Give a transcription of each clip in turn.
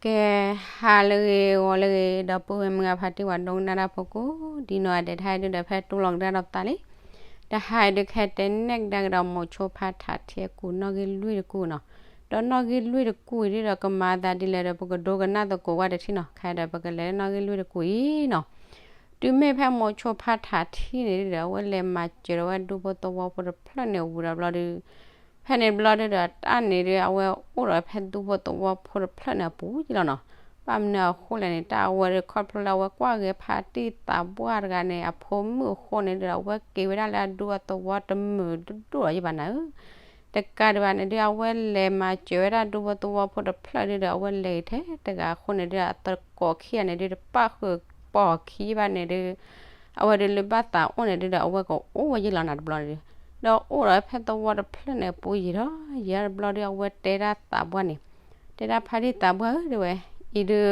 ကဲ ဟါလၢအဂ့ၤ ဂီၤလၢအဂ့ၤ ဒီပုၢ်ဝဲၢ်မုၢ်ဂၤဖါတံၢ် ပှၤဒိကနၣ်တၢ်ဖိကိးဒံနီၢ်ဂၤဒဲး, တဟါအံၤဒုဒီး ဖဲတူၢ်လိာ်ကဒါဒီးသးလံ. တဟါအံၤဒု ခဲတဲနဲၣ်ကဒါကဒီး မိၤဆိဖါထးထံအကူာ် နီၣ်ဂံၢ်လွံၢ်တကူာ်နီၤ. ဒီးနီၣ်ဂံၢ်လွံၢ်တကူာ်အံၤဒုဒီး ကမၤအသးဒ်လဲၣ်ဒီး ပကဒိကနၣ်သကိးဝဲတထံၣ်နီၤ. ခဲဒီး ပကလဲၤလၢနီၣ်ဂံၢ်လွံၢ်တကူာ်အံၤနီၤ. တုၤမ့ၢ်ဖဲမိၤဆိဖါထးထံန့ၣ်ဒုဒီး အဝဲလဲၤမၤစၢၤဒီးဝဲဒူဖိသဝီဖိတဖျၢၣ်န့ၣ် ဝံၤဒီးဘျီဒု ဖဲန့ၣ်ဘျီဒုဒီး တၢ်န့ၣ်ဒု အဝဲအိၣ်ဒီးဖဲဒူဖိသဝီဖိတဖျၢၣ်န့ၣ်အပူၤယလီၤနီၤ. ဘၣ်မနုၤအဃိလဲၣ်န့ၣ် တၢ်အဝဲဒု ခီဖျိလၢအဝဲကွၢ်ဂ့ၤဖါတံၢ်သးပှၢ်တဂၤန့ၣ် အဖိမုၣ်အဃိန့ၣ်ဒုဒီး အဝဲက့ၤဝဲဒၣ်လၢအဒူအသဝီတမုာ်တဒိၣ်လီၤယဘၣ်နၤဧၢ. တကးဒံးဘၣ်န့ၣ်ဒု အဝဲလဲၤမၤစၢၤဝဲဒၣ်ဒူဖိသဝီဖိတဖျၢၣ်ဒုဒီး အဝဲလဲၤထဲတဂၤအဃိန့ၣ်ဒု အသကိးခံဂၤန့ၣ်ဒု တပၣ်ဃုာ်ပိာ်ခံဘၣ်န့ၣ်ဒု အဝဲဒုလၢဘၣ်သးအိၣ်န့ၣ်ဒုဒီး အဝဲကအိၣ်ဝဲယလီၤနၤတဘျီန့ၣ်ဒု ဒီးအိၣ်ဒီးဖဲသဝီတဖျၢၣ်န့ၣ်အပူၤယံာ်ထီၣ်ယံာ်တဘျီဒု အဝဲတဲဒၣ်သးပှၢ်န့ၣ်, တဲဒၣ်ဖါတံၢ်သးပှၢ်ဧၢ တဲဝဲ, အံၤဒု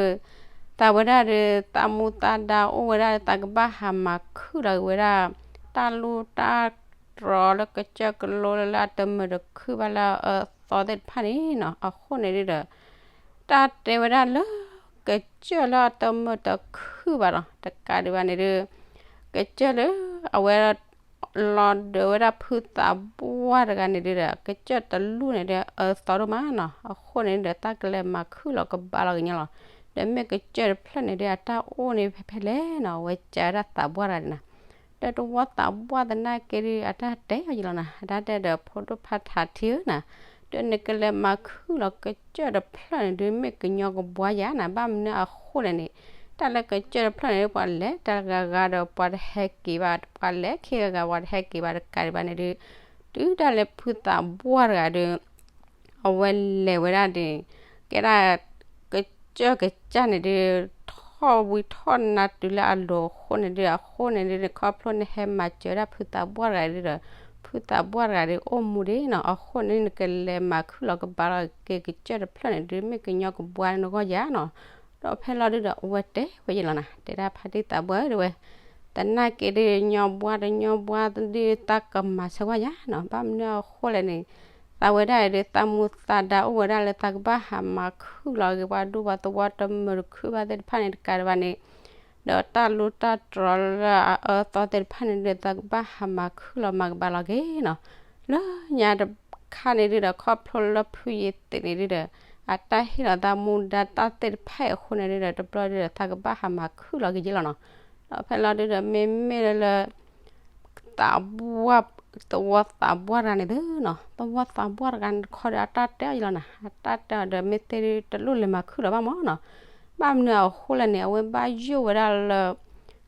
သးဝဲဒၣ်ဒု သးမူသးဒါအိၣ်ဝဲဒၣ် သးကဘၣ်ဟးမၤခုၣ်လီၤက့ၤဝဲဒၣ် တၢ်လူၢ်တၢ်တြီၤလၢကစၢၢ်ကလိလၢအတမုာ်တခုၣ်ဘၣ်လၢအအၢအသီသ့ၣ်တဖၣ်န့ၣ်နီၤ. အဃိန့ၣ်ဒုဒီး တၢ်တဲဝဲဒၣ်လၢ ကစၢၢ်လၢအတမုာ်တခုၣ်ဘၣ်လီၤ. တကးဒံးဘၣ်န့ၣ်ဒု ကစၢၢ်လၢအဝဲ လီၤဒၢးဝဲဒၣ်ဖုသးပှၢ်တဂၤန့ၣ်ဒုဒီး ကစၢၢ်တလူၢ်န့ၣ်ဒု အၢသီဒိၣ်မးနီၤ. အဃိန့ၣ်ဒုဒီး တၢ်ကလဲၤမၤခုၣ်လီၤကဘါလီၤက့ၤညီလီၤ. ဒီးမ့ၢ်ကစၢၢ်တဖျၢၣ်န့ၣ်ဒု အတၢ်အိၣ်န့ၣ်ဖဲဖဲလဲၣ်နီၤ အဝဲကးဝဲဒၣ်သးပှၢ်တဂၤန့ၣ်နီၤ. ဒီးသဝီသးပှၢ်သနာ်က့ဒု အတၢ်တဲအီၤယလီၤနၤ, အတၢ်တဲဒီး ဖိဒိၣ်ဖါထးထံဧၢနၤ, ဒီးနကလဲၤမၤခုၣ်လီၤကစၢၢ်တဖျၢၣ်န့ၣ်ဒု မ့ၢ်ကညီကဘှါယၤနၤ, ဘၣ်မနုၤအဃိလဲၣ်န့ၣ် တၢ်လၢကစၢၢ်တဖျၢၣ်န့ၣ် ပှၤလဲၤတဂၤဂၤဒီးပှၤတဟဲက့ၤဘၣ်, ပှၤလဲၤခံဂၤဂၤပှၤတဟဲက့ၤဘၣ်တကးဒံးဘၣ်န့ၣ်ဒု, တုၤဒၣ်လဲာ်ဖုသးပှၢ်တဂၤဒု အဝဲလဲၤဝဲဒၣ်န့ၣ် ကဲဒၣ် ကစၢၢ်ကစၢ်န့ၣ်ဒု ထီၣ်ဝံထီၣ်နါတုၤလၢအလိၤအဃိန့ၣ်ဒု အဃိန့ၣ်ဒု ခီဖျိနဟဲမၤစၢၤဒၣ်ဖုသးပှၢ်တဂၤဒုဒီး ဖုသးပှၢ်တဂၤဒုအိၣ်မူဒံးနီၤ, အဃိန့ၣ်နကလဲၤမၤခုၣ်လီၤကဘါလီၤက့ၤကစၢၢ်တဖျၢၣ်န့ၣ်ဒု မ့ၢ်ကညီကဘှါနဂီၢ်ယၤနီၤ. ဒီးဖဲလီၤဒုဒီး အဝဲတဲဝဲယလီၤနၤ, တဲဒၣ်ဖါတံၢ်သးပှၢ်ဧၢ တဲဝဲ သနာ်က့ဒု ညီဘှါတညီဘှါဒု တၢ်ကမၤဆၢကွၢ်ယၤနီၤ, ဘၣ်မနုၤအဃိလဲၣ်န့ၣ် သးဝဲဒၣ်အံၤဒု သးမူသးဒါအိၣ်ဝဲဒၣ်လၢ သးကဘၣ်ဟးမၤခုၣ်လီၤက့ၤပှၤဒူပှၤသဝီတမုာ်တခုၣ်ဘၣ်သ့ၣ်တဖၣ်န့ၣ် တကးဒံးဘၣ်န့ၣ် ဒီးတၢ်လူၢ်တၢ်တြီၤလၢအအၢသီသ့ၣ်တဖၣ်န့ၣ်ဒု သးကဘၣ်ဟးမၤခုၣ်လီၤမၤကဘါလီၤက့ၤနီၤ. လၢညါတခါန့ၣ်ဒုဒီး ခီဖျိလၢဖုယ့ၤသ့းန့ၣ်ဒုဒီး အတၢ်ဟ့ၣ်လီၤသးမူဒါတၢ်သ့ၣ်တဖၣ်အံၤအဃိန့ၣ်ဒုဒီး တဘျီဒုဒီး သးကဘၣ်ဟးမၤခုၣ်လီၤက့ၤယလီၤနီၤ. ဒီးဖဲလီၤဒုဒီး မ့မ့ၢ်လၢ သးပှၢ် သဝီသးပှၢ်တဂၤန့ၣ်သုနီၤ, သဝီသးပှၢ်တဂၤန့ၣ်တခီဒီး အတၢ်တဲအီၤယလီၤနၤ, အတၢ်တဲအီၤဒီး မ့ၢ်သ့ၣ်ဒုတလိၣ်လဲၤမၤခုၣ်လီၤဘၣ်မၢ်နီၤ. ဘၣ်မနုၤအဃိလဲၣ်န့ၣ် အဝဲဘၣ်ယိၣ်ဝဲဒၣ်လၢ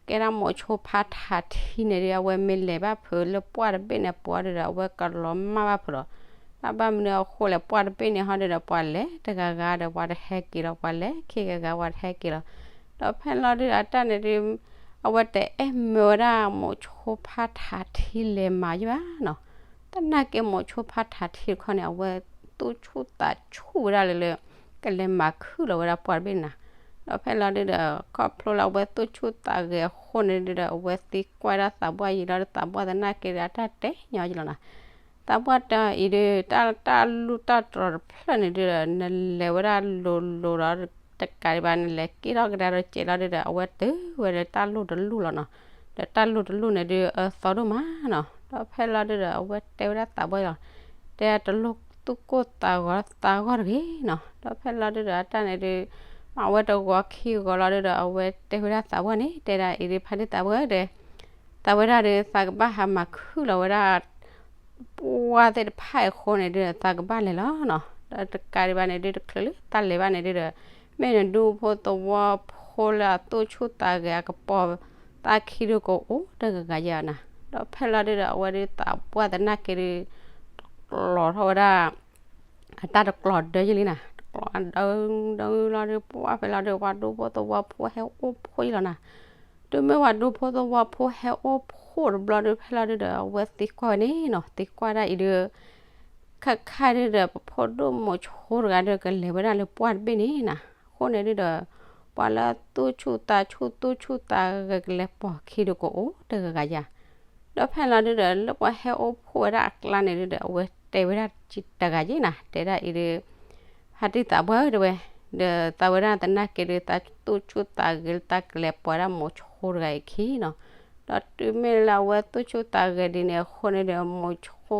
ကဲဒၣ်မိၤဆိဖါထးထံန့ၣ်ဒု အဝဲမ့ၢ်လဲၤဘၣ်ဖုးလၢပှၢ်တဘ့ၣ်န့ၣ်အပူၤဒုဒီး အဝဲကလီၤမၢ်ဘၣ်ဖုးဒီး ဘၣ်မနုၤအဃိလဲၣ် ပှၢ်တဘ့ၣ်န့ၣ်ဟီဒုဒီး ပှၤလဲၤတဂၤဂၤဒီးပှၤတဟဲက့ၤလီၤ, ပှၤလဲၤခံဂၤဂၤပှၤတဟဲက့ၤလီၤ. ဒီးဖဲလီၤဒုဒီး အတၢ်န့ၣ်ဒု အဝဲတအဲၣ်မၢဝဲဒၣ်မိၤဆိဖါထးထံလဲၤမၤယဘၣ်နီၤ. သနာ်က့မိၤဆိဖါထးထံတခီန့ၣ် အဝဲသူၣ်ဆူၣ်သးဆူၣ်ဝဲဒၣ်လၢလၢ ကလဲၤမၤခုၣ်လီၤဝဲဒၣ်ပှၢ်တဘ့ၣ်န့ၣ်နီၤ. ဒီးဖဲလီၤဒုဒီး ခီဖျိလၢအဝဲသူၣ်ဆူၣ်သးဂဲၤအဃိန့ၣ်ဒုဒီး အဝဲသံကွၢ်ဒၣ်သးပှၢ်ယံာ်လီၤဒီး သးပှၢ်သနာ်က့ဒီး အတၢ်တဲညီယလီၤနၤ. သးပှၢ်တဲအီၤအံၤဒု တၢ် တၢ်လူၢ်တၢ်တြီၤတဖျၢၣ်န့ၣ်ဒုဒီး နလဲၤဝဲဒၣ်လိၤလိၤဒီး တကးဒံးဘၣ် နလဲၤက့ၤထီၣ်ကဒါဒီးစဲးလီၤဒုဒီး အဝဲတုၤဝဲလၢတၢ်လိၣ်တလိၣ်လီၤနီၤ. ဒီးတၢ်လိၣ်တလိၣ်န့ၣ်ဒု အၢသီဒိၣ်မးနီၤ. ဒီးဖဲလီၤဒုဒီး အဝဲတဲဝဲဒၣ်သးပှၢ်လီၤ, တဲတလိၣ်သူၣ်ကိၢ်သးဂီၤသးဂီၢ်တဂ့ၤနီၤ. ဒီးဖဲလီၤဒုဒီး အတၢ်န့ၣ်ဒု မၤဝဲတဂီၤခံဂီၤလီၤဒုဒီး အဝဲတဲဝဲဒၣ်သးပှၢ်န့ၣ် တဲဒၣ်အံၤဒု ဖါတံၢ်သးပှၢ်ဒီး သးဝဲဒၣ်ဒီး သးကဘၣ်ဟးမၤခုၣ်လီၤဝဲဒၣ် ပှၢ်သ့ၣ်တဖၣ်အံၤအဃိန့ၣ်ဒုဒီး သးကဘၣ်လဲၤလီၤနီၤ. ဒီးတကးဒံးဘၣ်န့ၣ်ဒု တချုးလၢတၢ်လဲၤဘၣ်န့ၣ်ဒုဒီး မ့ၢ်နဒူဖိသဝီဖိလၢအသူၣ်ဆူၣ်သးဂဲၤအကပီၤ သးခံဒုကအိၣ်တဂၤဂၤယဲၢ်နီၤ. ဒီးဖဲလီၤဒုဒီး အဝဲဒုသးပှၢ်သနာ်က့ဒု ကျီၤထီၣ်ဝဲဒၣ် အတၢ်တကျီၤဒၢယလံနီၤ, တကျီၤဒၢဒၢလီၤဒု ပှၢ်ဖဲလီၤဒု ပှၤဒူဖိသဝီဖိဟဲအိၣ်ဖှိၣ်ယလီၤနီၤ. တုၤမ့ၢ်ပှၤဒူဖိသဝီဖိဟဲအိၣ်ဖှိၣ်တဘျီဒု ဖဲလီၤဒုဒီး အဝဲသံကွၢ်ဝဲန့ၣ်နီၤ, သံကွၢ်ဒၣ်အံၤဒု ခါခါဒုဒီး ပဖိဒိၣ်မိၤဆိတဂၤဒီး ကလဲၤဝဲဒၣ်လၢပှၢ်တဘ့ၣ်န့ၣ်နီၤ. အဃိန့ၣ်ဒုဒီး ပှၤလၢသူၣ်ဆူၣ်သးဆူၣ်သူၣ်ဆူၣ်သးဂဲၤကလဲၤပိာ်ခံဒုကအိၣ်တဂၤဂၤယၤ. ဒီးဖဲလီၤဒုဒီး လၢပှၤဟဲအိၣ်ဖှိၣ်ဝဲဒၣ်အကျါန့ၣ်ဒုဒီး အဝဲတဲဝဲဒၣ်တဂၤယဲၢ်နီၤ, တဲဒၣ်အံၤဒု ဖါတံၢ်သးပှၢ်ဧၢ တဲဝဲ ဒီးသးဝဲဒၣ်သနာ်က့ဒီး သးသူၣ်ဆူၣ်သးဂဲၤလၢသးကလဲၤပိာ်ဝဲဒၣ်မိၤဆိတဂၤအံၤအခံနီၤ. ဒီးတုၤမ့ၢ်လၢအဝဲသူၣ်ဆူၣ်သးဂဲၤဒ်န့ၣ်အဃိန့ၣ်ဒီး မိၤဆိ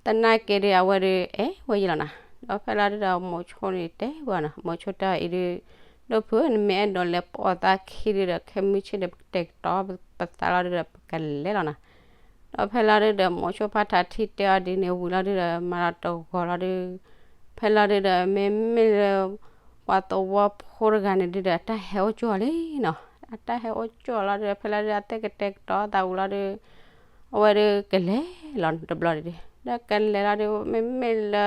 သနာ်က့ဒီး အဝဲဒီး အဲၣ်ဝဲယံၤလီၤနၤ. ဒီးဖဲလီၤဒုဒီး မိၤဆိန့ၣ်တဲဝဲနီၤ, မိၤဆိတဲအီၤအံၤဒုး, ဒိၣ်ဖုဧၢ, နမ့ၢ်အဲၣ်ဒိးလဲၤပိာ်သးခံဒုဒီး ခဲမုၢ်ဆ့ၣ်ဒီး ပကတဲာ်ကတီၤပသးလီၤဒုဒီး ပကလဲၤလီၤနၤ. ဒီးဖဲလီၤဒုဒီး မိၤဆိဖါထးထံတဲအီၤဒ်န့ၣ်ဝံၤလီၤဒုဒီး မၤလီၤတဂီၤလီၤဒုး, ဖဲလီၤဒုဒီး မ့မ့ၢ်လၢ ပှၤသဝီဖိတဂၤန့ၣ်ဒုဒီး အတၢ်ဟဲအိၣ်ကၠိအီၤလံနီၤ. အတၢ်ဟဲအိၣ်ကၠိအီၤလီၤဒုး ဖဲလီၤဒုဒီး အသ့ၣ်ကတဲာ်ကတီၤသးဝံၤလီၤဒုး အဝဲဒုးကလဲၤလီၤတဘျီဒုး, ဒီးကလဲၤလီၤဒုး မ့မ့ၢ်လၢ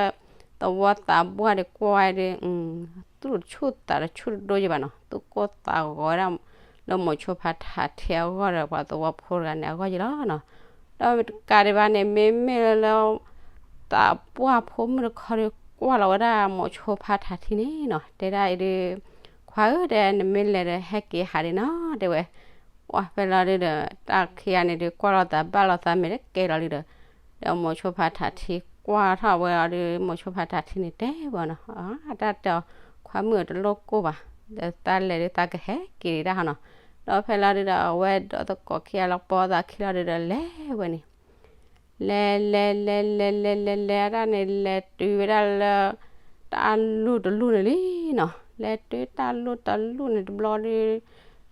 သဝီသးပှၢ်ဒီးကွၢ်ဝဲဒုး သူၣ်တဆူၣ်သးတဆူၣ်တဒိၣ်ယဘၣ်နီၤ, သူၣ်ကိၢ်သးဂီၤဝဲဒၣ် လၢမိၤဆိဖါထးထံအဂီၢ်ဒီး ပှၤသဝီဖိတဂၤန့ၣ်အဂီၢ်ယံၤလီၤနီၤ. ဒီးတကးဒံးဘၣ်န့ၣ် မ့မ့ၢ်လၢ သးပှၢ်ဖိမုၣ်တခီဒီး ကွၢ်လီၤဝဲဒၣ်မိၤဆိဖါထးထံန့ၣ်နီၤ, တဲဒၣ်အံၤဒုး, ခွါဧၢ, တဲ နမ့ၢ်လဲၤဒီး ဟဲက့ၤဟးဒံးနီၤ တဲဝဲ. ပှၢ်ဖဲလီၤဒုဒီး တၢ်ခံဂၤန့ၣ်ဒုး ကွၢ်လိာ်သးဘၣ်လိာ်သးမဲာ်တကဲလီၤလံဒီး, ဒီးမိၤဆိဖါထးထံကွၢ်ထီၣ်ဝဲလီၤဒုး မိၤဆိဖါထးထံန့ၣ်တဲဝဲနီၤ, အတၢ်တဲအီၤ, ခွါမုၣ်ဧၢ, တလိၣ်ကိၢ်ဘၣ်, ဒီးသးလဲၤဒုးသးကဟဲက့ၤဒံးတၢ်ဟီနီၤ. ဒီးဖဲလီၤဒုဒီး အဝဲဒီးသကိးခံဂၤလီၤပိာ်သးခံလီၤဒုဒီး လဲၤဝဲန့ၣ် လဲၤလဲၤလဲၤလဲၤလဲၤလဲၤလဲၤဒၣ်န့ၣ် လဲၤတုၤဝဲဒၣ်လၢ တၢ်လူၢ်တလူၢ်န့ၣ်လံနီၤ, လဲၤတုၤတၢ်လူၢ်တလူၢ်န့ၣ်တဘျီဒီး,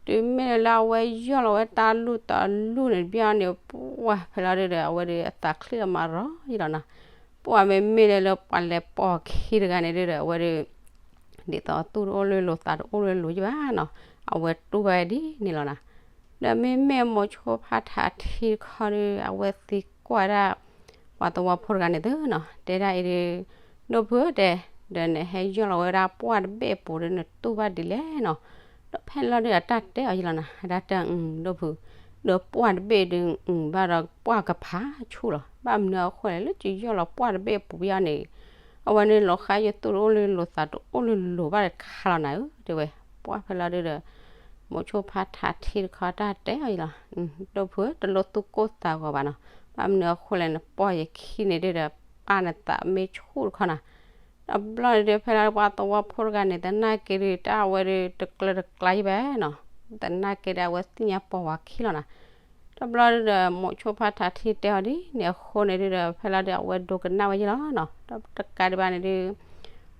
တုၤမ့ၢ်လၢအဝဲယီၢ်လီၤဝဲတၢ်လူၢ်တလူၢ်န့ၣ်တဘျီန့ၣ် ပှၢ်ဖဲလီၤဒုဒီး အဝဲဒီးအသးချံၣ်အမၤရီယံၤလီၤနီၤ. ပှၢ်မ့မ့ၢ်လၢလၢပှၤလဲၤပိာ်ခံတဂၤန့ၣ်ဒုဒီး အဝဲဒီး ဒ်သိးသူၣ်တအိၣ်လၢလိၤသးတအိၣ်လၢလိၤယဘၣ်နီၤ, အဝဲတူၢ်ဘၣ်ဒ်န့ၣ်လီၤနၤ. ဒီးမ့မ့ၢ်မိၤဆိဖါထးထံတခီဒီး အဝဲသံကွၢ်ဒၣ် ပှၤသဝီဖိတဂၤန့ၣ်သုနီၤ, တဲဒၣ်အံၤဒုး, ဒိၣ်ဖုဧၢ တဲ, ဒီးနဟဲယီၢ်လီၤဝဲဒၣ်ပှၢ်တဘ့ၣ်အပူၤဒီး နတူၢ်ဘၣ်ဒ်လဲၣ်နီၤ. ဒီးဖဲလီၤဒုဒီး အတၢ်တဲအီၤယံၤလီၤနၤ, အတၢ်တဲ ဒိၣ်ဖု, ဒီးပှၢ်တဘ့ၣ်ဒုး ဘၣ်ဒီးပှၢ်ကဖးဆူၣ်လီၤ, ဘၣ်မနုၤအဃိလဲၣ် လၢယယီၢ်လီၤပှၢ်တဘ့ၣ်အပူၤဘၣ်န့ၣ် အဝဲန့ၣ်လီၤဃာ်ယသူၣ်တအိၣ်လၢလိၤသးတအိၣ်လၢလိၤဘၣ်တခါလီၤနၤဧၢ တဲဝဲ. ပှၢ်ဖဲလီၤဒုဒီး မိၤဆိဖါထးထံတခီတၢ်တဲအီၤယံၤလီၤ, ဒိၣ်ဖုဧၢ တလိၣ်သူၣ်ကိၢ်သးဂီၤဘၣ်နီၤ, ဘၣ်မနုၤအဃိလဲၣ် နပိာ်ယခံန့ၣ်ဒုဒီး ပၢ်နသးမ့ၢ်ဆူၣ်တခီနီၤ. တဘျီဒုဒီးဖဲလီၤပှၤသဝီဖိတဂၤန့ၣ် သနာ်က့ဒုး တၢ်အဝဲဒုးတကျၢၤတကျါယဘၣ်နီၤ, သနာ်က့ဒီးအဝဲသ့ၣ်ညါပိာ်ဝဲခံလီၤနၤ. တဘျီဒုဒီး မိၤဆိဖါထးထံတဲအီၤဒ်န့ၣ်အဃိန့ၣ်ဒုဒီး ဖဲလီၤဒုဒီး အဝဲဒိကနၣ်ဝဲယံၤလီၤနီၤ. ဒီးတကးဒံးဘၣ်န့ၣ်ဒုး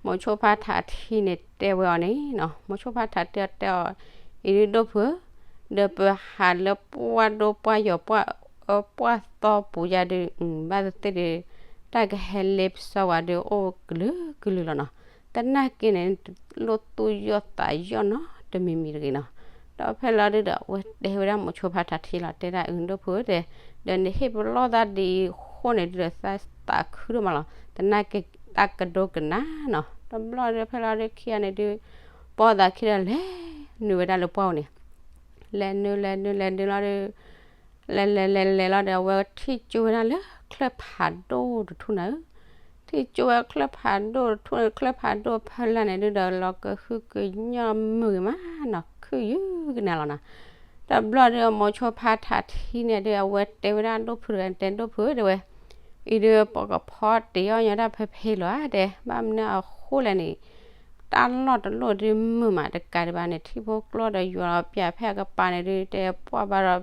မိၤဆိဖါထးထံန့ၣ်တဲဝဲအီၤန့ၣ်နီၤ, မိၤဆိဖါထးထံတဲအီၤ အံၤဒုးဒိၣ်ဖုဧၢ, ဒီးပဟးလၢပှၢ်ဒိပှၢ်ယီၤပှၢ်အၢပှၢ်သီပူၤယါဒုး ဘၣ်သ့ၣ်သ့ၣ်ဒုး တၢ်ကဟဲလ့ပစီဝဲဒုးအိၣ်ကလုာ်ကလုာ်လီၤနီၤ. သနာ်က့န့ၣ် လိၣ်သူၣ်ယီၢ်သးယီၢ်နီတမံၤမံၤတဂ့ၤနီၤ. ဒီးဖဲလီၤဒုဒီး အဝဲတဲဝဲဒၣ်မိၤဆိဖါထးထံလီၤ, တဲဒၣ်အုးဒိၣ်ဖုဧၢ တဲ, ဒီးနဟ့ၣ်ပလီၢ်သးဒ်အံၤအဃိန့ၣ်ဒုဒီး သးသးခုဒိၣ်မးလီၤ, သနာ်က့တၢ်ကဒိကနၣ်နီၤ. တဘျီဒုးဖဲလီၤဒုခံဂၤန့ၣ်ဒုး ပိာ်သးခံဒီးလဲၤနုာ်ဝဲဒၣ်လၢပှၢ်ပူၤန့ၣ် လဲၤနုာ်လဲၤနုာ်လဲၤနုာ်လီၤဒီး လဲၤလဲၤလဲၤလဲၤလီၤဒီး အဝဲထံၣ်ကၠိဝဲဒၣ်လၢချၢၣ်ဖးဒိၣ်တထူၣ်နၤဧၢ, ထံၣ်ကၠိဝဲချၢၣ်ဖးဒိၣ်တထူၣ်န့ၣ် ချၢၣ်ဖးဒိၣ်ဖဲလၢ်န့ၣ်ဒုဒီး လီၤကဟုကညီၢ်မုာ်ဂ့ၤမးနီၤ, ခုၣ်ယုၢ်ကနၤလီၤနၤ. တဘျီဒုးမိၤဆိဖါထးထံန့ၣ်ဒုး အဝဲတဲဝဲဒၣ်ဒိၣ်ဖုတဂၤန့ၣ် တဲဒိၣ်ဖုဧၢ တဲဝဲ, အံၤဒုးပကဖီတ့ၢ်အီၣ်ညီတၢ်ဖဲဖဲလီၤဧါ တဲ, ဘၣ်မနုၤအဃိလဲၣ်န့ၣ် တၢ်လီၢ်တလီၢ်ဒုးမုာ်မး တကးဒံးဘၣ်န့ၣ် ထံဖိကျိဒီးယွၤလီၤပျၢ်ဖဲအကပၤန့ၣ်ဒုး တဲပှၢ်ဘၣ်ဒီး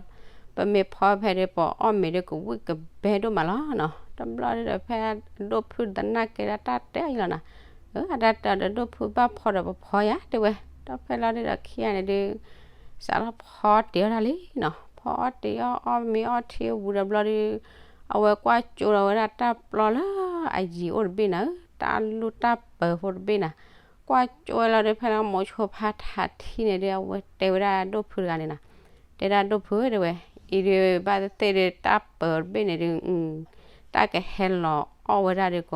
ပမ့ၢ်ဖီဖဲဒုး ပအီၣ်မ့ၤဒုးကဝံၣ်ကဘဲဒိၣ်မးလီၤနီၤ. တဘျီဒုးဒီးဖဲဒိၣ်ဖုသနာ်က့ဒၣ်တၢ်တဲအီၤယံၤလီၤနၤ, အတၢ်တဲအီၤဒီး ဒိၣ်ဖုဘၣ်ဖီဒီးပဖီယါ တဲဝဲ. ဒီးဖဲလီၤဒုးဒီးခံဂၤန့ၣ်ဒုး စးထီၣ်ဖီတ့ၢ်အီၣ်တၢ်လံနီၤ, ဖီအီၣ်တ့ၢ်အီၣ် အီၣ်မ့ၤအီထံဝံၤဒီးဘျီဒုး အဝဲကွၢ်ကၠိဒီးဝဲဒၣ်တၢ်ပျီလၢအယံၤအိၣ်တဘ့ၣ်နၤဧၢ, တၢ်လူၢ်တၢ်ပၢၤဖိတဘ့ၣ်နၤ, ကွၢ်ကၠိဝဲလီၤဒီး ဖဲလီၤမိၤဆိဖါထးထံန့ၣ်ဒုး အဝဲတဲဝဲဒၣ်ဒိၣ်ဖုတဂၤန့ၣ်နၤ, တဲဒၣ်ဒိၣ်ဖုဧၢ တဲဝဲ, အံၤဒုးဘၣ်သ့ၣ်သ့ၣ်ဒုးတၢ်ပၢၤတဘ့ၣ်န့ၣ်ဒုး တၢ်ကဟဲလီၤအီၣ်ဝဲဒၣ်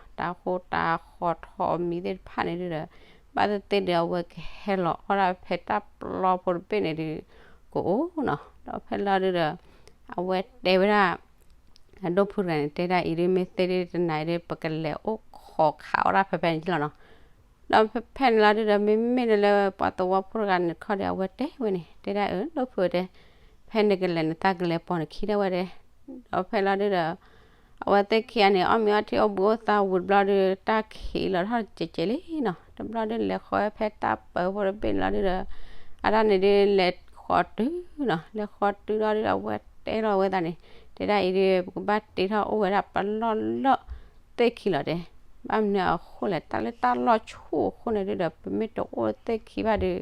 ဒုးကအိၣ်ယံၤလီၤနီၤ, တၢ်ဃိတၢ်ဃီထီၣ်မံသ့ၣ်တဖၣ်န့ၣ်ဒုးဒီး ဘၣ်သ့ၣ်သ့ၣ်ဒုးအဝဲကဟဲလီၤအီၣ်ဒၣ်ဖဲတၢ်ပျီဖိတဘ့ၣ်န့ၣ်ဒုး ကအိၣ်နီၤ. ဒီးဖဲလီၤဒုးဒီး အဝဲတဲဝဲဒၣ် အဒိၣ်ဖုတဂၤန့ၣ် တဲဒၣ်အံၤဒုး မ့ၢ်သ့ဒုးတနၤအံၤဒုး ပကလဲၤအိၣ်ခိးခးအီၣ်ဒၣ်ဖဲဖဲန့ၣ်လီၤနီၤ. ဒီးဖဲဖဲန့ၣ်လီၤဒုးဒီး မ့မ့ၢ်လၢပှၤသဝီဖိတဂၤန့ၣ်တခီဒီး အဝဲတဲဝဲန့ၣ် တဲဒၣ်အၢ ဒိၣ်ဖုတဲ, ဖဲနကလဲၤနသးကလဲၤပိာ်နခံဒၣ်ဝဲတဲ. ဒီးဖဲလီၤဒုးဒီး အဝဲသ့ၣ်ခံဂၤန့ၣ် အီၣ်မ့ၤအီထံအိၣ်ဘှံးအိၣ်သါဝံၤတဘျီဒီး တၢ်ခံးလီၤထီၣ်ကဲးကဲးလံနီၤ. တဘျီဒီးလဲၤဃီဖဲတၢ်ပၢၤဖိတဘ့ၣ်လီၤဒုဒီး အတၢ်န့ၣ်ဒုးလဲၤဃီတုၤနီၤ. လဲၤဃီတုၤလီၤဒုဒီး အဝဲတဲလီၤဝဲသးန့ၣ် တဲဒၣ်အံၤဒုး ပကဘၣ်တ့ထီၣ်အိၣ်ဝဲဒၣ်ပလီၢ်လၢသ့ၣ်ခံလီၤတဲ. ဘၣ်မနုၤအဃိလဲၣ် တၢ်လၢတၢ်လီၢ်ဆူၣ်အဃိန့ၣ်ဒုဒီး ပမ့ၢ်တအိၣ်သ့ၣ်ခံဘၣ်ဒီး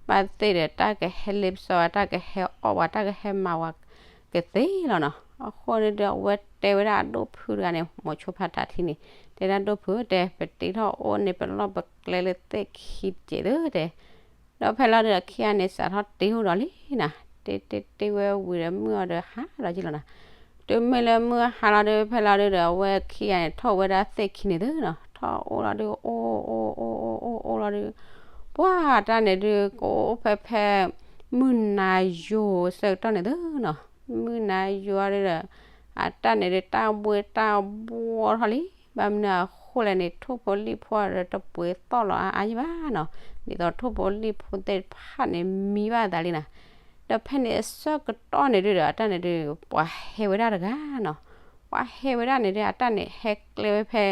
ဘၣ်သ့ၣ်ဒီး တၢ်ကဟဲလ့ပစီဝဲ တၢ်ကဟဲအီၣ်ဝဲ တၢ်ကဟဲမၤဝဲကသ့လီၤနီၤ. အဃိန့ၣ်ဒီး အဝဲတဲဝဲဒၣ်အဒိၣ်ဖုတဂၤန့ၣ် မိၤဆိဖးထးထံန့ၣ် တဲဒၣ်ဒိၣ်ဖုတဲ ပတ့ထီၣ်အိၣ်န့ၣ် ပလီၢ်ပကျဲလၢသ့ၣ်ခံတကဲးသၢတဲ. ဒီးဖဲလီၤဒုဒီးခံဂၤန့ၣ် စးထီၣ်တ့အိၣ်ဒီးလံနီၤ. တ့တ့တ့ဝဲဝံၤဒီး မုၢ်အီၤဒီးဟါလီၤက့လီၤနီၤ. တုၤမ့ၢ်လၢမုၢ်ဟါလီၤဒု ဖဲလီၤဒုဒီး အဝဲခံဂၤန့ၣ် ထီၣ်ဝဲဒၣ်သ့ၣ်ခံန့ၣ်သ့နီၤ. ထီၣ်အိၣ်လီၤဒု အိၣ်အိၣ်အိၣ်အိၣ်လီၤဒု ပှၢ်တၢ်န့ၣ်ဒု ကအိၣ်ဖဲဖဲ မုၢ်နၤယိၤဆၢကတီၢ်န့ၣ်သ့နီၤ. မုၢ်နၤယိၤဒုဒီး အတၢ်န့ၣ်ဒု တၢ်ဘှ့တၢ်ဘှီထီၣ်လံ. ဘၣ်မနုၤအဃိလဲၣ်န့ၣ် ထိၣ်ဖိလံၣ်ဖိဒီးတပှ့ၤသီၣ်လီၤအါအါယံဘၣ်နီၤ. ဒ်သိးထိၣ်ဖိလံၣ်ဖိသ့ၣ်တဖၣ်န့ၣ် မံဘၣ်သးလံနီၤ. ဒီးဖဲန့ၣ်အဆၢကတီၢ်န့ၣ်ဒုဒီး အတၢ်န့ၣ်ဒု ပှၤဟဲဝဲဒၣ်တဂၤနီၤ. ပှၤဟဲဝဲဒၣ်န့ၣ်ဒု အတၢ်န့ၣ်ဟဲကျဲဝဲဖဲ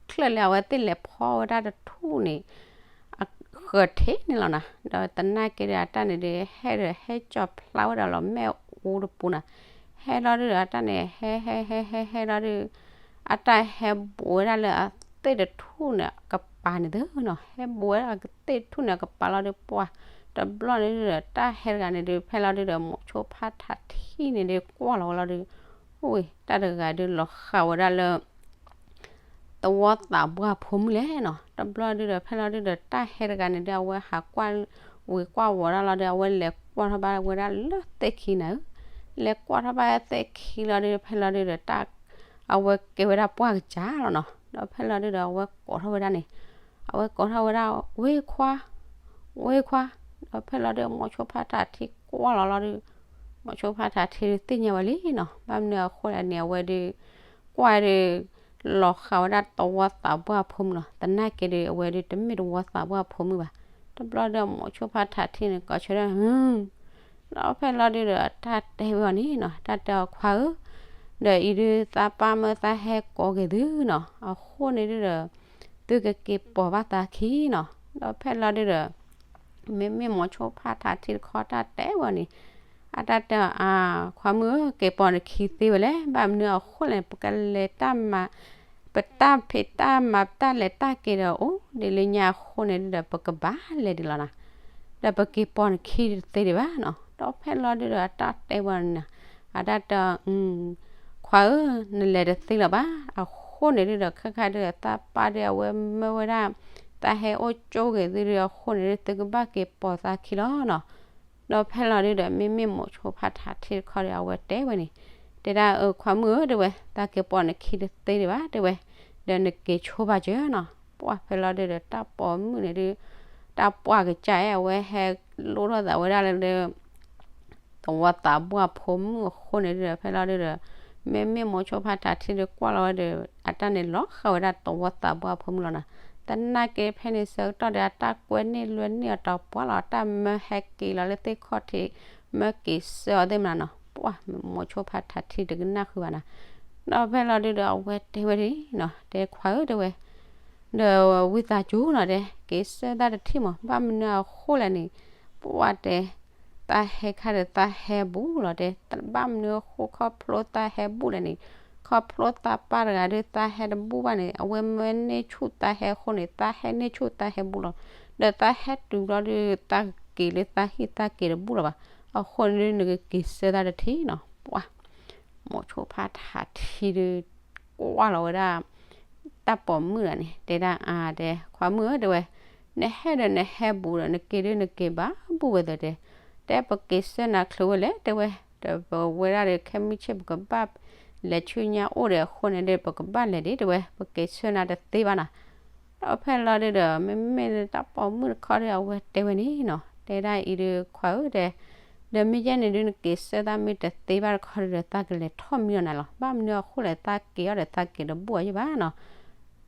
ချၢၣ်လၢအဝဲသ့ၣ်လဲၤဖီဝဲဒၣ်တထူၣ်န့ၣ် အဃၢၤထံးန့ၣ်လီၤနီၤ. ဒီးသနာ်က့ဒီး အတၢ်န့ၣ်ဒု ဟဲဒီးဟဲကၠီၤဖျါဝဲဒၣ်လီၤမဲာ်အူတပူၤနီၤ. ဟဲလီၤဒုဒီး အတၢ်န့ၣ် ဟဲဟဲဟဲဟဲဟဲလီၤဒု အတၢ်ဟဲဘူးဝဲဒၣ်လၢအသ့ၣ်တထူၣ်န့ၣ် အကပၤန့ၣ်သ့နီၤ. ဟဲဘူးဝဲဒၣ်အသ့ၣ်တထူၣ်န့ၣ် အကပၤလီၤဒု ပှၢ်တဘျီန့ၣ်ဒုဒီး တၢ်ဟဲတဂၤန့ၣ်ဒု ဖဲလီၤဒုဒီး မိၤဆိဖးထးထံန့ၣ်ဒု ကွၢ်လီၤဝဲလီၤဒု အိၣ်ဝဲ တၢ်တဂၤဒု လီၤဃာ်ဝဲဒၣ်လၢ သဝီသးပှၢ်ဖိမုၣ်လဲၣ်နီၤ. တဘျီဒုဒီး ဖဲလီၤဒုဒီး တၢ်ဟဲတဂၤန့ၣ်ဒု အဝဲဟးကွၢ်ဝံၤကွၢ်ဝီၤဒၣ်လီၤဒီး အဝဲလဲၤကွၢ်ထီၣ်ဘၣ်ဝဲဒၣ်လၢသ့ၣ်ခံန့ၣ်ဧၢ. လဲၤကွၢ်ထီၣ်ဘၣ်သ့ၣ်ခံလီၤဒု ဖဲလီၤဒုဒီး တၢ် အဝဲကဲဝဲဒၣ်ပှၢ်ကစၢ်လီၤနီၤ. ဒီးဖဲလီၤဒုဒီး အဝဲကိးထီၣ်ဝဲဒၣ်န့ၣ် အဝဲကိးထီၣ်ဝဲဒၣ် ဝ့ခွါ ဝ့ခွါ. ဒီးဖဲလီၤဒု မိၤဆိဖးထးထံကွၢ်လီၤလီၤဒု မိၤဆိဖးထးထံဒု သ့ၣ်ညါဝဲလံနီၤ. ဘၣ်မနုၤအဃိလဲၣ်န့ၣ် အဝဲဒု ကွၢ်ဒု လီၤဃာ်ဝဲဒၣ်သဝီသးပှၢ်ဖိမုၣ်နီၤ. သနာ်က့ဒု အဝဲဒု တမ့ၢ်သဝီသးပှၢ်ဖိမုၣ်ဘၣ်. တဘျီဒု မိၤဆိဖးထးထံန့ၣ် ကိးဆၢဒၣ် ဟ ဒီးဖဲလီၤဒုဒီး တၢ်တဲဝဲအီၤန့ၣ်နီၤ, တၢ်တဲအီၤ ခွါဧၢ, ဒီးအံၤဒုးသးပၢ်မၢသးဟဲကိးက့ၤသုနီၤ, အဃိန့ၣ်ဒုဒီး သုကက့ၤပိာ်ဘၣ်သးခံနီၤ. ဒီးဖဲလီၤဒုဒီး မ့မ့ၢ်မိၤဆိဖးထးထံတခီ တၢ်တဲဝဲအီၤန့ၣ်, အတၢ်တဲအီၤ အါ, ခွါမုၣ်ဧၢ, က့ၤပိာ်နခံသ့ဝဲလဲၣ်, ဘၣ်မနုၤအဃိလဲၣ်န့ၣ် ပကလဲၤတၢ်မၤ ပတၢ်ဖံးတၢ်မၤ ပတၢ်လဲၤတၢ်က့ၤဒီး အိၣ်ဒ်လၢညါအဃိန့ၣ်ဒုဒီး ပကဘၣ်လဲၤဒံးလီၤနီၤ, ဒီးပက့ၤပိာ်နခံတသ့ဒံးဘၣ်နီၤ. ဒီးဖဲလီၤဒုဒီး အတၢ်တဲဝဲန့ၣ်, အတၢ်တဲအီၤ ခွါဧၢ, နလဲၤတသ့လၢၤဘၣ်. အဃိန့ၣ်ဒုဒီး ခဲခါဒုဒီး သးပၢ်ဒုအဝဲမၢဝဲဒၣ် သးဟဲအိၣ်ကၠိဂ့ၤသုဒု အဃိန့ၣ်ဒု သုကဘၣ်က့ၤပိာ်သးခံလီၤနီၤ. ဒီးဖဲလီၤဒုဒီး မ့မ့ၢ်မိၤဆိဖးထးထံတခီဒီး အဝဲတဲဝဲန့ၣ်, တဲဒၣ်အၢ ခွါမုၣ်ဧၢ တဲဝဲ, သးက့ၤပိာ်နခံတသ့ဒံးဘၣ် တဲဝဲ, ဒီးနက့ၤဆိဘၣ်စၢၤနီၤ. ပှၢ်ဖဲလီၤဒုဒီး တၢ်ပိာ်မုၣ်န့ၣ်ဒု တၢ်ပှၢ်ကစၢ်အဲ အဝဲဟဲလိၣ်ထီၣ်သးဝဲဒၣ်လၢ သဝီသးပှၢ်ဖိမုၣ်အဃိန့ၣ်ဒုဒီး ဖဲလီၤဒုဒီး မ့မ့ၢ်မိၤဆိဖးထးထံဒုကွၢ်လီၤဝဲဒီး အတၢ်န့ၣ်လီၤဃာ်ဝဲဒၣ်သဝီသးပှၢ်ဖိမုၣ်လီၤနီၤ. သနာ်က့ဖဲန့ၣ်ဆၢကတီၢ်ဒီး အတၢ်ကွဲန့ၢ်လွဲန့ၢ်အီၤတပှၢ်လီၤ, အတၢ်မၢဟဲက့ၤလီၤလၢသ့ၣ်ခီၣ်ထံး မၢက့ၤဆှၢအီၤသ့ၣ်မနၤနီၤ. ပှၢ်မိၤဆိဖးထးထံတကနၣ်ဃုာ်ဘၣ်နီၤ. ဒီးဖဲလီၤဒုဒီး အဝဲတဲဝဲဒၣ်နီၤ, တဲခွါဧၢ တဲဝဲ ဒီးဝံသးစူၤနီၤ တဲ က့ၤဆှၢသးတထံၣ်မး, ဘၣ်မနုၤအဃိလဲၣ်န့ၣ် ပှၢ်တဲ သးဟဲခါဒီးသးဟဲဘူးလီၤတဲ, ဘၣ်မနုၤအဃိခီဖျိသးဟဲဘူးလဲၣ်န့ၣ်, ခီဖျိသးပၢ်တဂၤဒု သးဟဲတဘူးဘၣ်န့ၣ် အဝဲမၢန့ၢ်ဆူၣ်သးဟဲအဃိန့ၣ် သးဟဲန့ၢ်ဆူၣ်သးဟဲဘူးလီၤ. ဒီးသးဟဲတုၤလီၤဒု သးက့ၤလၢသးဟံၣ်သးက့ၤတဘူးလီၤဘၣ်. အဃိန့ၣ်ဒု နကက့ၤဆှၢသးတထံၣ်နီၤ. ပှၢ် မိၤဆိဖးထးထံဒု ကွၢ်လီၤဝဲဒၣ် တၢ်ပိာ်မုၣ်တဂၤန့ၣ် တဲဒၣ်အါ တဲ ခွါမုၣ်ဧၢ တဲဝဲ, နဟဲဒီးနဟဲဘူးဒီး နက့ၤဒုနက့ၤဘၣ်ဘူးဝဲသ့ၣ်တဲ, တဲပက့ၤဆှၢနၤချုးဝဲလဲၣ် တဲဝဲ, ဒီးပဝဲဒၣ်ဒီး ခဲမုၢ်ဆ့ၣ် ပကဘၣ်လဲၤဆူညါအိၣ်ဒီးအဃိန့ၣ်ဒီး ပကဘၣ်လဲၤဒံး တဲဝဲ, ပက့ၤဆှၢနၤတသ့ဘၣ်နီၤ. ဒီးဖဲလီၤဒုဒီး မ့မ့ၢ်တၢ်ပိာ်မုၣ်တခီဒီး အဝဲတဲဝဲန့ၣ်နီၤ, တဲဒၣ်အံၤဒု ခွါဧၢ တဲ ဒီးမ့ၢ်ယဲန့ၣ်ဒု နက့ၤဆှၢသးမ့ၢ်တသ့ဘၣ်တခီဒီး သးကလဲၤထီၣ်မံအီၤနၤလီၤ. ဘၣ်မနုၤအဃိလဲၣ် သးက့ၤအီၤဒီးသးက့ၤတဘူးအီၤယဘၣ်နီၤ.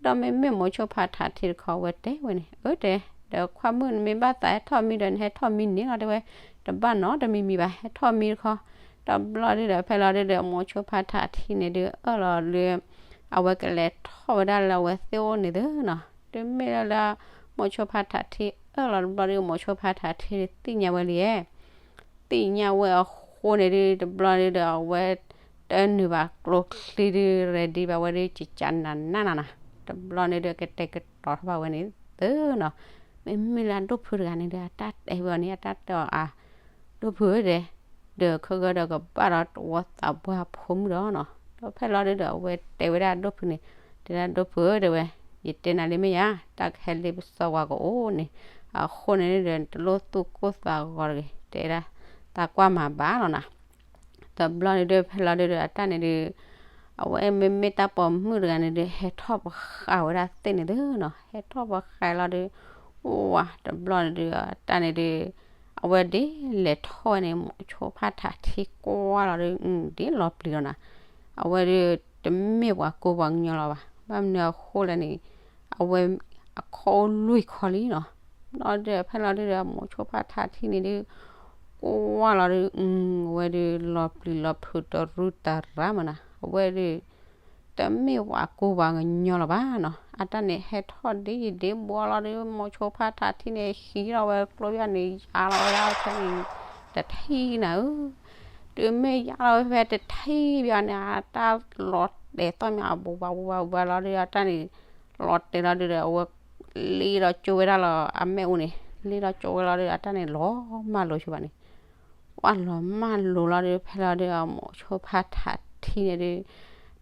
ဒီးမ့မ့ၢ်မိၤဆိဖးထးထံတခီ အဝဲတဲဝဲန့ၣ်, အၢ တဲ, ဒီးခွါမုၣ် နမ့ၢ်ဘၣ်သးဟဲထီၣ်မံဒီး နဟဲထီၣ်မံန့ၣ်လီၤ တဲဝဲ, တဘၣ်နီတမံၤမံၤဘၣ် ဟဲထီၣ်မံတခီ တဘျီဒုဒီး ဖဲလီၤဒုဒီး မိၤဆိဖါထးထံန့ၣ်ဒု အၢၣ်လီၤလၢ အဝဲကလဲၤထီၣ်ဝဲဒၣ်လၢအဝဲသ့ၣ်အိၣ်န့ၣ်သုနီၤ. တမ့ၢ်လၢလၢ မိၤဆိဖါထးထံအၢၣ်လီၤတဘျီဒု မိၤဆိဖါထးထံဒုသ့ၣ်ညါဝဲလံဧါ သ့ၣ်ညါဝဲအဃိန့ၣ်ဒု တဘျီဒုဒီး အဝဲတနုာ်ဘၣ်ကျိချံဒု ready ဘၣ်ဝဲဒု ကကနၤနၤနၤနၤ, တဘျီန့ၣ်ဒု ကတဲာ်ကတီၤထီၣ်ဘၣ်ဝဲန့ၣ်သုနီၤ. မ့မ့ၢ်လၢအဒိၣ်ဖုတဂၤန့ၣ်ဒု အတၢ်တဲဝဲအီၤန့ၣ် အတၢ်တဲအီၤအါ ဒိၣ်ဖုဧၢဒဲး, ဒီးခဲဂၢၢ်ဒီးကဘၣ်ဒီးတဝီသးပှၢ်ဖိမုၣ်ဒီးနီၤ. ဒီးဖဲလီၤဒုဒီး အဝဲတဲဝဲဒၣ်ဒိၣ်ဖုန့ၣ်, တဲဒၣ်ဒိၣ်ဖုဧၢဒဲးဝဲ, ယတဲနၤလံမ့ၢ်ယါ, တၢ်ကဟဲလ့ပစီဝဲကအိၣ်န့ၣ်, အဃိန့ၣ်ဒီး တလိၣ်သူၣ်ကိၢ်သးဂီၤတဂ့ၤ, တဲဒၣ် သးကွၢ်မၤဘၣ်လီၤနၤ. တဘျီန့ၣ်ဒု ဖဲလီၤဒုဒီး အတၢ်န့ၣ်ဒု အဝဲမ့မ့ၢ်တၢ်ပိာ်မုၣ်တဂၤန့ၣ်ဒု ဟဲထီၣ်ပဃာ်ဝဲဒၣ်သ့ၣ်န့ၣ်သုနီၤ. ဟဲထီၣ်ပဃာ်လီၤဒု ဝါ တဘျီန့ၣ်ဒု အတၢ်န့ၣ်ဒု အဝဲဒ်လဲၤထီၣ်ဝဲန့ၣ် မိၤဆိဖါထးထံကွၢ်လီၤဒု ဒ်လီၤပျံၤလီၤနၤ. အဝဲဒု တမ့ၢ်ပှၤကူပှၤကညီလီၤဘၣ်. ဘၣ်မနုၤအဃိလဲၣ်န့ၣ် အဝဲ အခီၣ်အိၣ်လွံၢ်ခီလံနီၤ. ဘျီဒု ဖဲလီၤဒုဒီး မိၤဆိဖါထးထံန့ၣ်ဒု ကွၢ်လီၤဒု အဝဲဒု လီၤပျံၤလီၤဖုးတရူးတရါမးနၤ. အဝဲဒု တမ့ၢ်ပှၤကူပှၤကညီလီၤဘၣ်နီၤ. အတၢ်န့ၣ်ဟဲထီၣ်ဒ်ယဒ့ဘှီလီၤဒု မိၤဆိဖါထးထံန့ၣ် ဟံးထီၣ်ဝဲကျိယါန့ၣ် ယါလီၤဝဲဒၣ်ဖဲန့ၣ် တထံၣ်နၤဧၢ တုၤမ့ၢ်ယါလီၤဝဲဖဲတထံၣ်ဘၣ်န့ၣ် အတၢ်လီၤတဲာ်သီၣ်မး အဘူးဘၣ်ဘူးဘၣ်ဘူးဘၣ်လီၤဒု အတၢ်န့ၣ် လီၤတဲာ်လီၤဒုဒီး အဝဲ လ့ဒီးကၠိဝဲဒၣ်လီၤအမဲာ်အိၣ်န့ၣ် လ့ဒီးကၠိဝဲလီၤဒု အတၢ်န့ၣ်လီၤမၢ်လိာ်ဆိဘၣ်န့ၣ် ကွၢ်လီၤမၢ်လိာ်လီၤဒု ဖဲလီၤဒု အမိၤဆိဖါထးထံန့ၣ်ဒု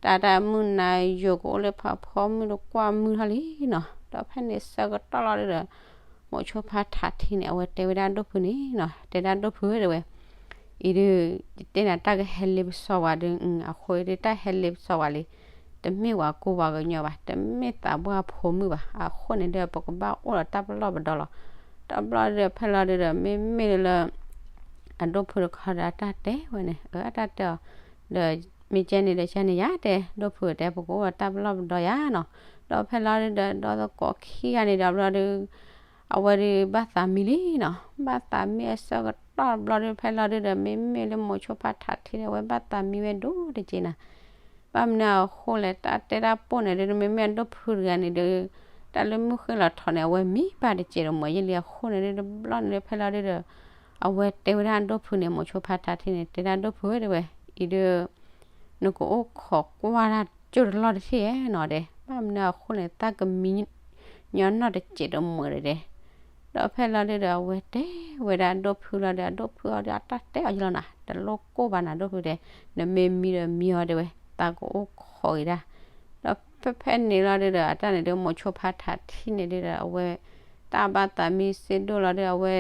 တၢ်တၢ်မုၢ်နၤယိာ်ကအိၣ်လၢဖးဖီမုၢ်တကွၢ်မုၢ်ထီၣ်လံနီၤ. ဒီးဖဲန့ၣ်ဆၢကတီၢ်လီၤဒုဒီး မိၤဆိဖါထးထံန့ၣ် အဝဲတဲဝဲဒၣ်ဒိၣ်ဖုန့ၣ်နီၤ တဲဒၣ်ဒိၣ်ဖုဧၢတဲဝဲ အံၤဒု ယတဲနၤတၢ်ကဟဲလ့ပစီဝဲဒု အဃိဒု တၢ်ဟဲလ့ပစီဝဲလံ တမ့ၢ်ပှၤကူပှၤကညီဘၣ်, တမ့ၢ်သးပှၢ်ဖိမုၣ်ဘၣ်. အဃိန့ၣ်ဒု ပကဘၣ်အိၣ်ဒီးတၢ်ပလီၢ်ပဒီလီၤ. တဘျီဒု ဖဲလီၤဒုဒီး မ့မ့ၢ်လၢ အဒိၣ်ဖုတခီဒီး အတၢ်တဲဝဲန့ၣ် အတၢ်တဲအီၤ ဒီးမ့ၢ်ကဲန့ၣ်ဒီး ကဲန့ၣ်ယါတဲ ဒိၣ်ဖုတဲ ပကအိၣ်ဒီးတၢ်ပလီၢ်ပဒီယါနီၤ. ဒီးဖဲလီၤဒုဒီး ဒီသကိးခံဂၤန့ၣ်ဒီး ဘျီဒု အဝဲဒု ဘၣ်သးမံလံနီၤ. ဘၣ်သးမံအဆၢကတီၢ်ဘျီဒု ဖဲလီၤဒုဒီး မ့မ့ၢ်လၢမိၤဆိဖါထးထံဒီး အဝဲဘၣ်သးမံဝဲဒိၣ်တက့ၢ်နၤ. ဘၣ်မနုၤအဃိလဲၣ် တၢ်တဲတၢ်ပိၢ်န့ၣ်ဒု မ့မ့ၢ်အဒိၣ်ဖုတဂၤန့ၣ်ဒု တၢ်လၢမုၢ်ဃ့ၢ်လီၤထီၣ်န့ၣ် အဝဲမံဘၣ်တက့ၢ်ဒီးမ့ၢ်ယဲလံအဃိန့ၣ်ဒု တဘျီန့ၣ်ဒု ဖဲလီၤဒုဒီး အဝဲတဲဝဲဒၣ်ဒိၣ်ဖုန့ၣ် မိၤဆိဖါထးထံန့ၣ် တဲဒၣ်ဒိၣ်ဖုဧၢတဲဝဲ အံၤဒု နကအိၣ်ခိးကွၢ်တၢ်ကၠိၢ်တလီၢ်တထံၣ်ဧါနီၤဒဲး, ဘၣ်မနုၤအဃိန့ၣ် သးကမံညီနီၢ်တစဲးတမုာ်ဒဲးဒဲး. ဒီးဖဲလီၤဒုဒီး အဝဲတဲဝဲဒၣ်ဒိၣ်ဖုလီၤဒီး အဒိၣ်ဖုအီၤဒီး အတၢ်တဲအီၤယလီၤနၤ, တလိၣ်ကိၢ်ဘၣ်နၤဒိၣ်ဖုတဲ, နမ့ၢ်မံဒီးမံအီၤတဲဝဲ, သးကအိၣ်ခိးက့ၤဒၣ်. ဒီးဖဲဖဲန့ၣ်လီၤဒုဒီး အတၢ်န့ၣ်ဒု မိၤဆိဖါထးထံန့ၣ်ဒုဒီး အဝဲ တၢ်ဘၣ်သးမံစ့ဒိၣ်လီၤဒု အဝဲ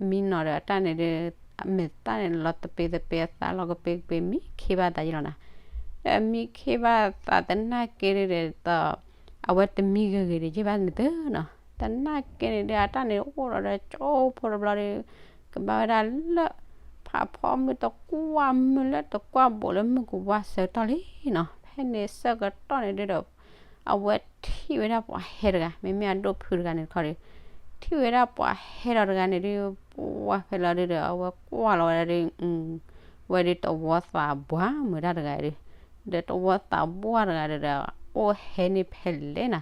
မံနီၤဒီး အတၢ်န့ၣ်ဒု အမဲာ်သၣ်န့ၣ်လီၤတပ့ၤတပ့ၤ အသးလီၤကပ့ၤကပ့ၤ မံခ့ဘၣ်သးယလီၤနၤ. ဒီးမံခ့ဘၣ်သး သနာ်က့ဒုဒီး အဝဲတမံဂ့ၤဂ့ၤဒံးယဲၢ်ဘၣ်န့ၣ်သုနီၤ. သနာ်က့န့ၣ်ဒု အတၢ်န့ၣ်အိၣ်ဒီးကၠိဖိတဘျီဒု ကဘၣ်ဝဲဒၣ်လၢ ဖးဖီမုၢ်တကွၢ်မုၢ်လၢတကွၢ်ဘိးလၢမုၢ်ကဝါဆၢကတီၢ်လံနီၤ. ဖဲန့ၣ်ဆၢကတီၢ်န့ၣ်ဒုဒီး အဝဲထံၣ်ဝဲဒၣ်ပှၤဟဲတဂၤ မ့မ့ၢ်အဒိၣ်ဖုတဂၤန့ၣ်တခီဒီး ထံၣ်ဝဲဒၣ်ပှၤဟဲဒီးတဂၤန့ၣ်ဒု ပှၢ်ဖဲလီၤဒုဒီး အဝဲကွၢ်လီၤဝဲဒၣ်ဒု ဝဲဒုတဝီသးဘှါမုာ်တၢ်တဂၤဒု ဒီးတဝီသးဘှါတဂၤဒုဒီး အိၣ်ဟဲန့ၢ်ဖဲလဲၣ်နၤ,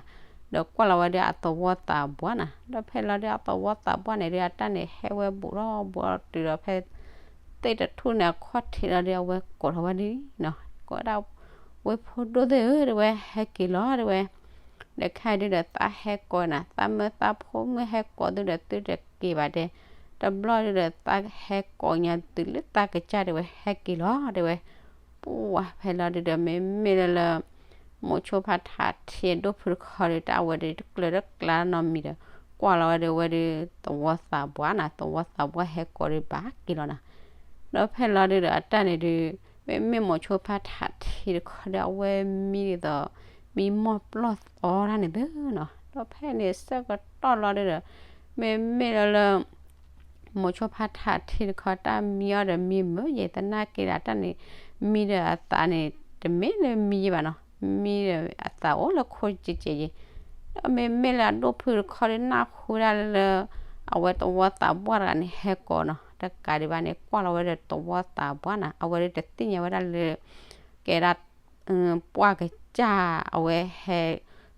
ဒီးကွၢ်လီၤဝဲဒၣ်အသဝီသးဘှါနၤ, ဒီးဖဲလီၤဒုအသဝီသးဘှါန့ၣ်ဒု အတၢ်န့ၣ်ဟဲဝဲဘူးထီၣ်ဘူးထီၣ်တုၤဒီးဖဲ သ့ၣ်တထူၣ်န့ၣ် အခီၣ်ထံးလီၤဒု အဝဲကိးထီၣ်ဝဲဒၣ်နီၤ, ကိးဒၣ် ဝဲဖိဒိၣ်သ့ၣ်ဧၢ တဲဝဲ ဟဲက့ၤလီၤ တဲဝဲ ဒီးခဲအံၤဒုဒီးသးဟဲကိးနၤ, သးမၢသးဖိမုၣ်ဟဲကိးသုဒီး သုတက့ၤဘၣ်တဲ, တဘျီဒုဒီးသးဟဲကိးညါသုလၢသးကစၢ်တဲဝဲ ဟဲက့ၤလီၤ တဲဝဲ, ပှၢ်ဖဲလီၤဒုဒီး မ့မ့ၢ်လၢလၢ မိၤဆိဖါထးထံအဒိၣ်ဖုတခီဒီး တၢ်အဝဲဒုတကျၢၤတကျါနီတမံၤဒီး ကွၢ်လီၤဝဲဒု ဝဲဒု သဝီသးဘှါနၤ, သဝီသးဘှါဟဲကိးဒုဘၣ်က့ၤလီၤနၤ, ဒီးဖဲလီၤဒုဒီး အတၢ်န့ၣ်ဒု မ့မ့ၢ်မိၤဆိဖါထးထံတခီဒီး အဝဲမံဒ်သိး မံမီၢ်ပျီၢ်သီတၢ်န့ၣ်သုနီၤ, ဒီးဖဲန့ၣ်ဆၢကတီၢ်လီၤဒုဒီး မ့မ့ၢ်လၢလၢ မိၤဆိဖါထးထံတခီ တၢ်မံအီၤဒီးမံမုာ်ယဲၢ် သနာ်က့ဒီး တၢ်န့ၣ် မံဒီးအသးန့ၣ် တမ့ၢ်လၢမံယဲၢ်ဘၣ်နီၤ, မံဒီးအသးအိၣ်လၢခိကဲးကဲးယဲၢ်, ဒီးမ့မ့ၢ်လၢအဒိၣ်ဖုတခီဒီး နၢ်ဟူဒၣ်လၢ အဝဲသဝီသးဘှါတဂၤန့ၣ် ဟဲကိးနီၤ, တကးဒံးဘၣ်န့ၣ် ကွၢ်လီၤဝဲဒီးသဝီသးပှၢ်နီၤ, အဝဲဒၣ်တသ့ၣ်ညါဝဲဒၣ်လၢ ကဲဒၣ် ပှၢ်ကစၢ်အဝဲဟဲ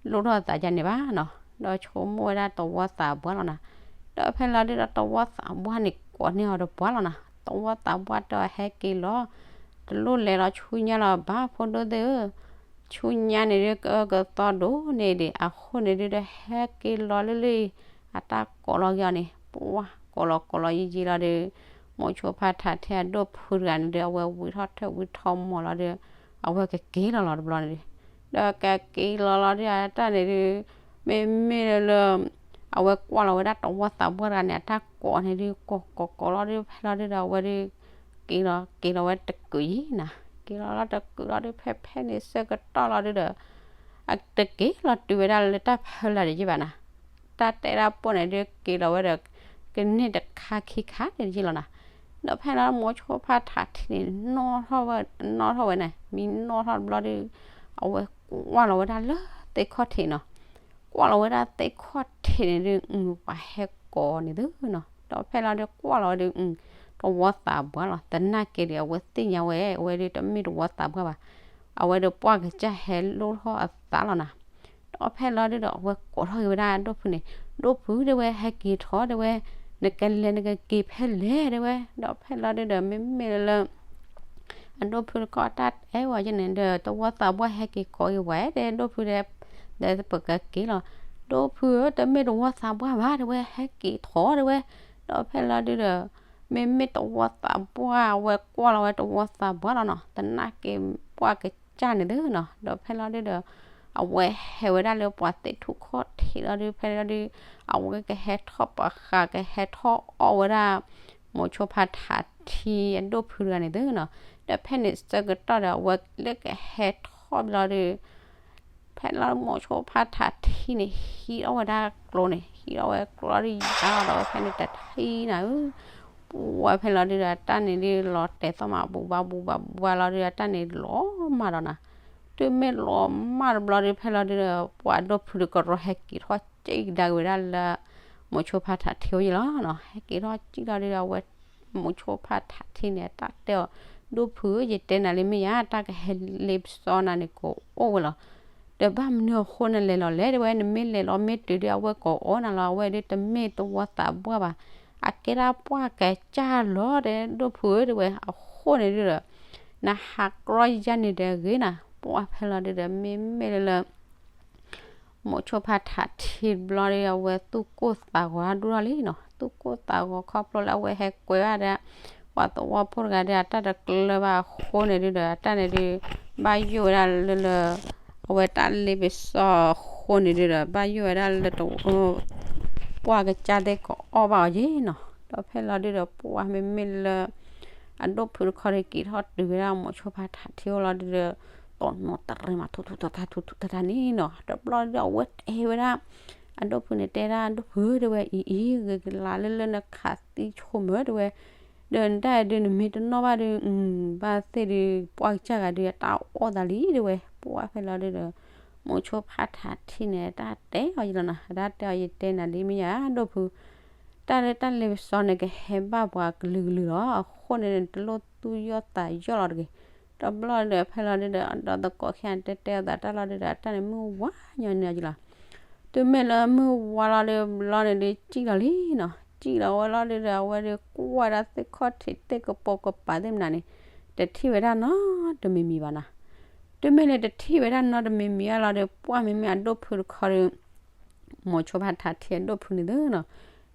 လိၣ်ထီၣ်သးဒ်န့ၣ်ဘၣ်နီၤ, ဒီးဆိကမိၣ်ဝဲဒၣ်သဝီသးပှၢ်လီၤနီၤ, ဒီးဖဲလီၤဒုဒီးသဝီသးပှၢ်န့ၣ် ကိးန့ၢ်အီၤဒီးပှၢ်လီၤနီၤ, သဝီသးပှၢ်တဲအီၤဟဲက့ၤလီၤ, တလိၣ်လဲၤလီၤဆူညါလီၤဘၣ်ဖိဒိၣ်သ့ၣ်ဧၢ, ဆူညါန့ၣ်ဒုကအၢကသီဒိၣ်န့ၢ်ဒံး, အဃိန့ၣ်ဒုဒီးဟဲက့ၤလီၤလၢလၢ အတၢ်ကိးလီၤက့ၤအီၤန့ၣ် ပှၢ်ကိးလီၤကိးလီၤယံာ်ယံာ်လီၤဒီး မိၤဆိဖါထးထံအဒိၣ်ဖုတဂၤန့ၣ်ဒု အဝဲဝံထီၣ်ထၢၣ်ဝံထီၣ်မီၤလီၤဒီး အဝဲကက့ၤလီၤလီၤတဘျီန့ၣ်ဒု, ဒီးကက့ၤလီၤလီၤဒု အတၢ်န့ၣ်ဒု မ့မ့ၢ်လၢ အဝဲကွၢ်လီၤဝဲဒၣ်သဝီသးပှၢ်တဂၤန့ၣ် အတၢ်ကိးန့ၣ်ဒု ကိးကိးကိးလီၤဒု ဖဲလီၤဒုဒီးအဝဲဒု က့ၤလီၤက့ၤလီၤဝဲတကုးယံၤနီၤ, က့ၤလီၤလီၤတကုးလီၤဒု ဖဲဖဲန့ၣ်ဆၢကတီၢ်လီၤဒုဒီး အတက့ၤလီၤတုၤဝဲဒၣ်လၢတၢ်ဖီလာ်တယံၤဘၣ်နီၤ, တၢ်တဲဒၣ်ပိၢ်န့ၣ်ဒု က့ၤလီၤဝဲဒီး ကန့ၢ်တခါခံခါတယံၤလီၤနီၤ, ဒီးဖဲလီၤမိၤဆိဖါထးထံန့ၣ် နီၣ်ထီၣ်ဝဲ နီၣ်ထီၣ်ဝဲန့ၣ် မ့ၢ်နီၣ်ထီၣ်တဘျီဒု အဝဲကွၢ်လီၤဝဲဒၣ်လၢသ့ၣ်ခီၣ်ထံးနီၤ, ကွၢ်လီၤဝဲဒၣ်သ့ၣ်ခီၣ်ထံးန့ၣ်ဒု အပှၤဟဲကိးန့ၣ်သုနီၤ, ဒီးဖဲလီၤဒုကွၢ်လီၤဝဲဒု သဝီသးပှၢ်လီၤ, သနာ်က့ဒီး အဝဲသ့ၣ်ညါဝဲ အဝဲဒုတမ့ၢ်သဝီသးပှၢ်ဘၣ်, အဝဲဒုပှၢ်ကစၢ်ဟဲလိၣ်ထီၣ်အသးလီၤနီၤ, ဒီးဖဲလီၤဒုဒီး အဝဲကိးထီၣ်က့ၤဝဲဒၣ်ဒိၣ်ဖုန့ၣ်, ဒိၣ်ဖုတဲဝဲ ဟဲက့ၤထီၣ်တဲဝဲ, နကလဲၤနကက့ၤဖဲလဲၣ်တဲဝဲ, ဒီးဖဲလီၤဒုဒီး မ့မ့ၢ်လၢ အဒိၣ်ဖုတခီတၢ်တဲဝဲယဲန့ၣ်ဒီး သဝီသးပှၢ်ဟဲက့ၤကိးက့ၤဝဲ တဲဒိၣ်ဖုဒီး ဒီးပကက့ၤလီၤ, ဒိၣ်ဖုဧၢ တမ့ၢ်သဝီသးပှၢ်ဘၣ်တဲဝဲ ဟဲက့ၤထီၣ်တဲဝဲ, ဒီးဖဲလီၤဒုဒီး မ့မ့ၢ်သဝီသးပှၢ် အဝဲကွၢ်လီၤဝဲသဝီသးပှၢ်လီၤနီၤ, သနာ်က့ပှၢ်ကစၢ်န့ၣ်သုနီၤ, ဒီးဖဲလီၤဒုဒီး အဝဲဟဲဝဲဒၣ်လၢပှၤသ့ၣ်ထူၣ်ခီၣ်ထံးလီၤဒု ဖဲလီၤဒု အဝဲကဟဲထီၣ်ပှၤဃး ကဟဲထီၣ်အီၣ်ဝဲဒၣ် မိၤဆိဖါထးထံအဒိၣ်ဖုတဂၤန့ၣ်သုနီၤ, ဒီးဖဲန့ၣ်ဆၢကတီၢ်ဒီး အဝဲလၢကဟဲထီၣ်ဘျီဒု ဖဲလီၤမိၤဆိဖါထးထံန့ၣ် ဟံးထီၣ်ဝဲဒၣ်ကျိန့ၣ် ဟံးထီၣ်ဝဲကျိဒီးယါလီၤဒီး ဖဲန့ၣ်တထံၣ်နၤဧၢ, ပှၢ်ဖဲလီၤဒုဒီး အတၢ်န့ၣ်ဒုလီၤတဲာ်သီၣ်မး ဘူးဘၣ်ဘူးဘၣ်ဘူးဘၣ်လီၤဒု အတၢ်န့ၣ်လီၤမၢ်ဒီးနၤ, တုၤမ့ၢ်လီၤမၢ်တဘျီဒု ဖဲလီၤဒုဒီး ပှၤဒိၣ်ဖုတကရီဟဲက့ၤထီၣ်စံၣ်ကဒါက့ၤဝဲဒၣ်လၢ မိၤဆိဖါထးထံအိၣ်ယံၤလီၤနီၤ, ဟဲက့ၤထီၣ်စံၣ်လီၤဒုဒီး အဝဲ မိၤဆိဖါထးထံန့ၣ် တၢ်တဲအီၤ, ဒိၣ်ဖုဧၢ ယတဲနၤလံမ့ၢ်ယါ တၢ်ကဟဲလ့ပစီနၤန့ၣ် ကအိၣ်ဝဲလီၤ, ဒီးဘၣ်မနုၤအဃိနလဲၤလီၤလဲၣ်တဲဝဲ နမ့ၢ်လဲၤလီၤမ့ၢ်တုၤဒု အဝဲကအီၣ်နၤလီၤ, အဝဲဒုတမ့ၢ်သဝီသးပှၢ်ဘၣ်, အကဲဒၣ်ပှၢ်ကစၢ်လီၤ တဲဒိၣ်ဖုဧၢ တဲဝဲ, အဃိန့ၣ်ဒုဒီး နဟးကြီယါန့ၣ်ဒီးအဂ့ၤနၤ, ပှၢ်ဖဲလီၤဒုဒီး မ့မ့ၢ်လၢ မိၤဆိဖါထးထံတဘျီဒီး အဝဲသူၣ်ကိၢ်သးဂီၤဒိၣ်ထီၣ်လံနီၤ, သူၣ်ကိၢ်သးဂီၤခီဖျိလၢအဝဲဟဲကွဲဘၣ်ဒီး ပှၤသဝီဖိတဂၤဒီး အတၢ်တကျၢၤဘၣ်အဃိန့ၣ်ဒုဒီး အတၢ်န့ၣ်ဒု ဘၣ်ယိၣ်ဝဲဒၣ်လၢလၢ အဝဲတၢ်လ့ပစီအဃိန့ၣ်ဒုဒီး ဘၣ်ယိၣ်ဝဲဒၣ်လၢတ ပှၢ်ကစၢ်သ့ၣ်ကအီၣ်ဘၣ်အီၤယ့ၣ်နီၤ, ဒီးဖဲလီၤဒုဒီး ပှၢ်မ့မ့ၢ်လၢ အဒိၣ်ဖုတခီဒီးက့ၤထီၣ်တုၤဝဲဒၣ်မိၤဆိဖါထးထံအိၣ်လီၤဒုဒီး တိၢ်နီၣ်တရံးမး ထူထူထီထါ ထူထူထီထါန့ၣ်နီၤ, တဘျီဒီးအဝဲတဲဝဲဒၣ် အဒိၣ်ဖုန့ၣ်တဲဒၣ် ဒိၣ်ဖုတဲဝဲ အံၤအံၤ ဂ့ၤကလးလၢလၢနခးသံဆိကမိၣ်တဲဝဲ, ဒီးနတၢ်ဒုးနမ့ၢ်တနီၣ်ဘၣ်ဒုး ဘၣ်သ့ၣ်ဒုး ပှၢ်ကစၢ်ဂၤဒုး အတၢ်အီၣ်သးလံတဲဝဲ, ပှၢ်ဖဲလီၤဒုဒီး မိၤဆိဖါထးထံန့ၣ် တၢ်တဲအီၤယလီၤနီၤ, တၢ်တဲအီၤယတဲနၤလံမ့ၢ်ယါ ဒိၣ်ဖု တၢ်လၢတၢ်လ့ပစီန့ၣ် ကဟဲဘၣ်ပှၤကလုာ်ကလုာ်လီၤ, အဃိန့ၣ် နတလိၣ်သူၣ်ယီၣ်သးယီၣ်လီၤတဂ့ၤ, တဘျီဒီးဖဲလီၤဒုဒီး ဒီးသကိးခံဂၤတဲတဲအသးတၢ်လီၤဒုဒီး အတၢ်န့ၣ်မုၢ်ဝါညီန့ၣ်ယလီၤ, တုၤမ့ၢ်လၢမုၢ်ဝါလီၤဒုး ဘျီန့ၣ်ဒုး စံၣ်လီၤလံနီၤ, စံၣ်လီၤဝဲလီၤဒုဒီး အဝဲဒုးကွၢ်ဝဲဒၣ်သ့ၣ်ခီၣ်ထံးသ့ၣ်ကပိာ်ကပၤသ့ၣ်မနုၤန့ၣ် တထံၣ်ဝဲဒၣ်နီတမံၤမံၤဘၣ်နီၤ, တုၤမ့ၢ်လၢတထံၣ်ဝဲဒၣ်နီတမံၤမံၤအလီၤဒီး ပှၢ်မ့မ့ၢ်အဒိၣ်ဖုတခီဒီး မိၤဆိဖါထးထံအဒိၣ်ဖုန့ၣ်သ့နီၤ,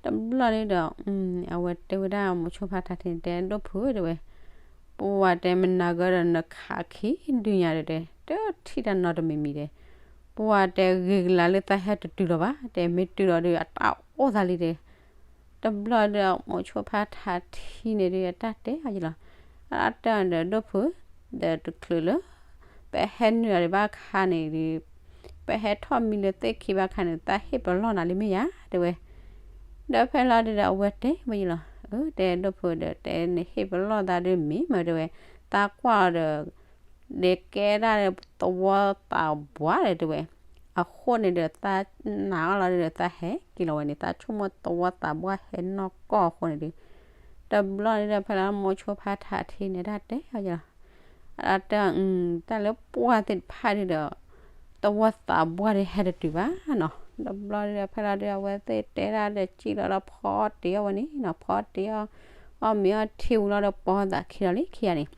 တဘျီဒုဒီး အဝဲတဲဝဲဒၣ်မိၤဆိဖါထးထံန့ၣ် တဲဒိၣ်ဖုဧၢ တဲဝဲ, ပှၢ်တဲမနၤဂၤဒီးနခးခံဒုညါဒီးတဲ တထံၣ်တၢ်နီတမံၤမံၤတဲ, ပှၢ်တဲဂ့ၤကလးလၢသးဟဲတတုၤလီၤဘၣ် တဲမ့ၢ်တုၤလီၤဒီးအတၢ်အီၣ်သးလံတဲ, တဘျီဒီးမိၤဆိဖါထးထံန့ၣ်ဒုး အတၢ်တဲအီၤယလီၤ, အတၢ်တဲအီၤဒီးဒိၣ်ဖု ဒီးတချုးလၢ ပဟဲနုာ်လီၤဒံးဘၣ်ခါန့ၣ်ဒုး ပဟဲထီၣ်မံလၢသ့ၣ်ခံဘၣ်ခါန့ၣ် သးဟ့ၣ်ပလီၢ်နၤလံမ့ၢ်ယါ တဲဝဲ, ဒီးဖဲလီၤဒုဒီးအဝဲတဲဝဲယလီၤ, အၢ တဲဒိၣ်ဖုဒီး တဲနဟ့ၣ်ပလီၢ်သးဒုးမ့ၢ်မး တဲဝဲ, သးကွၢ်အီၤဒီး ဒဲကဲဒၣ်သဝီသးပှၢ်ဒီး တဲဝဲ, အဃိန့ၣ်ဒီး သးနာ်အီၤလီၤဒုဒီး သးဟဲက့ၤလီၤဝဲန့ၣ် သးဆိကမိၣ်သဝီသးပှၢ်ဟဲနီၢ်ကီၢ်အဃိန့ၣ်ဒုး တဘျီန့ၣ်ဒီး ဖဲလီၤမိၤဆိဖါထးထံန့ၣ် တၢ်တဲအီၤယလီၤ, အတၢ်တဲအီၤ တၢ်လၢပှၢ်သ့ၣ်တဖၣ်ဒုဒီး တဝီသးပှၢ်ဒုးဟဲတတုၤဘၣ်နီၤ. တဘျီဒုဒီး ဖဲလီၤဒုဒီး အဝဲသ့ၣ်တဲဒၣ်ဒီး စံၣ်လီၤဒီး ဖီတ့ၢ်အီၤဝဲန့ၣ်နီၤ, ဖီတ့ၢ်အီၤ အီၣ်မ့ၤအီထံဝံၤလီၤဒီး ပိာ်သးခံလီၤလံခံဂၤန့ၣ်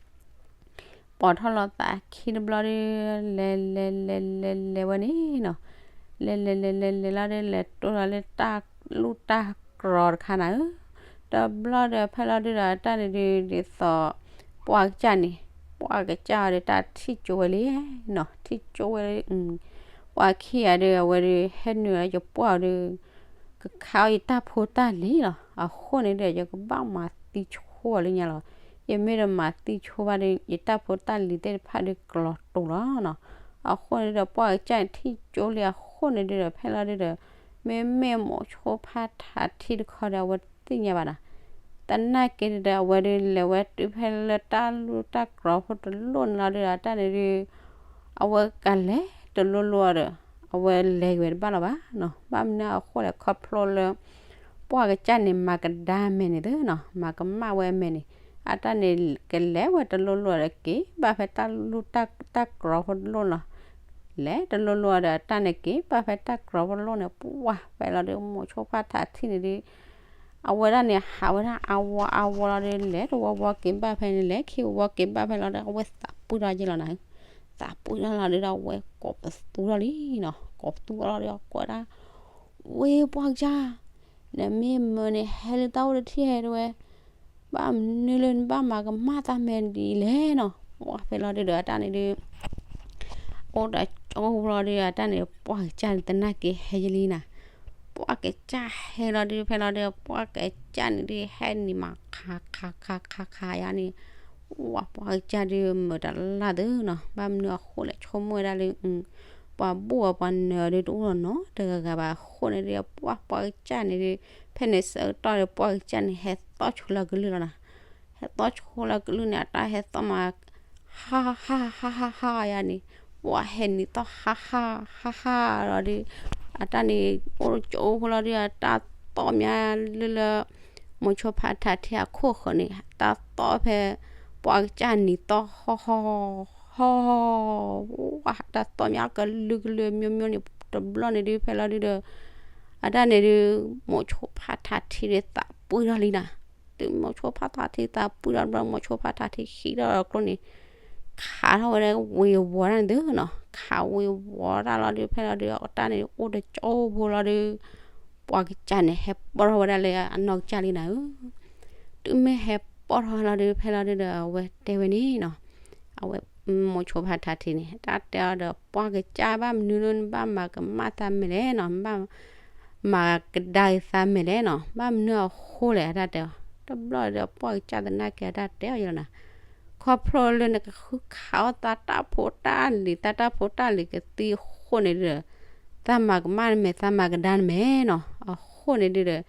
ပိာ်ထီၣ်လီၤသးခံတဘျီဒု လဲၤလဲၤလဲၤလဲၤလဲၤဝဲန့ၣ်နီၤ, လဲၤလဲၤလဲၤလဲၤလဲၤလီၤဒု လဲၤတိၢ်လီၤလၢတၢ်လူၢ်တၢ်ကြီတခါနၤဧၢ, တဘျီဒီး ဖဲလီၤဒုဒီး တၢ်န့ၣ်ဒု ဒ်သိး ပှၢ်ကစၢ်န့ၣ် ပှၢ်ကစၢ်အီၤဒီး တၢ်ထံၣ်ကၠိဝဲလံနီၤ, ထံၣ်ကၠိဝဲလံ ပှၢ်ခံဂၤဒု အဝဲဒု ဟဲနုာ်လၢယပှၢ်အီၤဒု ကခးအီၣ်ယတၢ်ဖိတၢ်လံၤလီၤ. အဃိန့ၣ်ဒီး ယကဘၣ်မၤသံဆိအီၤလၢညါလီၤ. ယမ့ၢ်တမၤသံဆိဘၣ်ဒီး ယတၢ်ဖိတၢ်လံၤသ့ၣ်တဖၣ်ဒုးကျီၤတူာ်လီၤနီၤ. အဃိန့ၣ်ဒီး ပှၢ်ကစၢ်န့ၣ်ထံၣ်ကၠိလံအဃိန့ၣ်ဒုဒီး ဖဲလီၤဒုဒီး မ့မ့ၢ်မိၤဆိဖါထးထံတခီဒီး အဝဲသ့ၣ်ညါဘၣ်နီၤ. သနာ်က့ဒုဒီး အဝဲဒုလဲၤဝဲတုၤဖဲလၢတၢ်လူၢ်တၢ်ကြီဖိတလိၣ်န့ၣ်လီၤဒုဒီး တၢ်န့ၣ်ဒု အဝဲကလဲၤတလိၣ်လိၣ်အီၤဒီး အဝဲလဲၤက့ၤဝဲတဘၣ်လီၤဘၣ်နီၤ. ဘၣ်မနုၤအဃိလဲၣ် ခီဖျိလၢ ပှၢ်ကစၢ်န့ၣ် မၤကဒါမဲာ်န့ၣ်သ့နီၤ, မၤကမၣ်ဝဲအမဲာ်န့ၣ် အတၢ်န့ၣ်ကလဲၤဝဲတလိၣ်လိၣ်ဒီး က့ၤဘၣ်ဖဲတၢ်လူၢ်တၢ်ကြီဖိတလိၣ်လီၤ. လဲၤတလိၣ်လိၣ်ဒီး အတၢ်န့ၣ်က့ၤဘၣ်ဖဲတၢ်ကြီဖိတလိၣ်န့ၣ် ပှၢ်ဖဲလီၤဒု မိၤဆိဖါထးထံန့ၣ်ဒု အဝဲဒၣ်န့ၣ် ဟးဝဲဒၣ်အဝီအဝီလီၤဒု လဲၤတဝီဝီက့ၤဘၣ်ဖဲန့ၣ် လဲၤခံဝီက့ၤဘၣ်ဖဲလီၤဒီး အဝဲသးပှၢ်ထီၣ်က့ၤလီၤနၤ, သးပှၢ်ထီၣ်လီၤဒုဒီး အဝဲကိးပသူထီၣ်လံနီၤ, ကိးပသူထီၣ်လီၤဒု အကွၢ်ဒၣ် ဝ့ၢ်ပှၢ်ကစၢ်, နမ့ၢ်မၢန့ၣ် ဟဲလၢတၢ်အိၣ်တထံၣ်ဟဲတဝဲ, ဘၣ်မနုၤလၢနဘၣ်မၤကမၣ်တၢ်မဲာ်ဒ်လဲၣ်နီၤ. ပှၢ်ဖဲလီၤဒုဒီး အတၢ်န့ၣ်ဒု အိၣ်ဒီးကၠိဖိလီၤဒု အတၢ်န့ၣ် ပှၢ်ကစၢ်န့ၣ်သနာ်က့ဟဲယလံနၤ, ပှၢ်ကစၢ်ဟဲလီၤဒု ဖဲလီၤဒု ပှၢ်ကစၢ်န့ၣ်ဒု ဟဲနံၤမးခးခးခးခးခးယါန့ၣ်, ဝဲပှၢ်ကစၢ်ဒု မုာ်တလၢ်သုနီၤ, ဘၣ်မနုၤအဃိလဲၣ် ဆိကမိၣ်ဝဲဒၣ်လၢ ပှၤဘူၣ်အီၤပှၤနၢၤအီၤဒုတအိၣ်လီၤနီတဂၤဂၤဘၣ်အဃိန့ၣ်ဒု ပှၢ်ပှၢ်ကစၢ်န့ၣ်ဒု ဖဲန့ၣ်ဆၢကတီၢ်ဒီး ပှၢ်ကစၢ်န့ၣ် ဟဲသီၣ်ဆိလၢကလုၢ်လီၤနီၤ, ဟဲသီၣ်ဆိလၢကလုၢ်န့ၣ် အတၢ်ဟဲသီၣ်မး ဟါဟါဟါဟါဟါယါန့ၣ်, ပှၢ်ဟဲနံၤသီၣ်ဟါဟါဟါဟါလီၤဒု, အတၢ်န့ၣ် အိၣ်ကၠိဖိလီၤဒု အတၢ်သီၣ်မးလၢလၢ မိၤဆိဖါထးထံအခိၣ်ဃၢၤန့ၣ် တၢ်သီၣ်ဖဲ ပှၢ်ကစၢ်နံၤသီၣ်ဟီၣ်ဟီၣ်ဟီၣ်, ဝဲတၢ်သီၣ်မးကလုာ်ကလုာ်မိမိန့ၣ် တဘျီန့ၣ်ဒု ဖဲလီၤဒုဒီး အတၢ်န့ၣ်ဒု မိၤဆိဖါထးထံဒုသးပှၢ်ထီၣ်လံနၤ, တုၤမိၤဆိဖါထးထံသးပှၢ်ထီၣ်တဘျီ မိၤဆိဖါထးထံဟံးထီၣ်ကျိန့ၣ် ခးထီၣ်ဝဲဒၣ်ဝ့ၤဝီၤတၢ်န့ၣ်သုနီၤ, ခးဝ့ၤဝီၤတၢ်လီၤဒု ဖဲလီၤဒု အတၢ်န့ၣ်အိၣ်တကၠိဖိလီၤဒု, ပှၢ်ကစၢ်န့ၣ် ဟဲပၢၢ်ထီၣ်ဝဲဒၣ်လၢအနီၢ်ကစၢ်လံနၤဧၢ, တုၤမ့ၢ်ဟဲပၢၢ်ထီၣ်လီၤဒု ဖဲလီၤဒုဒီး အဝဲတဲဝဲန့ၣ်နီၤ, အဝဲ မိၤဆိဖါထးထံန့ၣ် တၢ်တဲအီၤဒီး ပှၢ်ကစၢ်ဘၣ်မနုၤလၢနဘၣ်မၤကမၣ်သးမဲာ်လဲၣ်နီၤ, နဘၣ်မၤကဒါက့ၤသးမဲာ်လဲၣ်နီၤ, ဘၣ်မနုၤအဃိလဲၣ် အတၢ်တဲအီၤ, တဘျီဒီးပှၢ်ကစၢ်သနာ်က့ အတၢ်တဲအီၤယလီၤနၤ, ခီဖျိလၢနကဃုခးအီၣ်သးတၢ်ဖိတၢ်လံၤ သးတၢ်ဖိတၢ်လံၤကသံအဃိန့ၣ်ဒုဒီး သးမၤကမၣ်နမဲာ် သးမၤကဒါနမဲာ်နီၤ, အဃိန့ၣ်ဒုဒီး ဒ်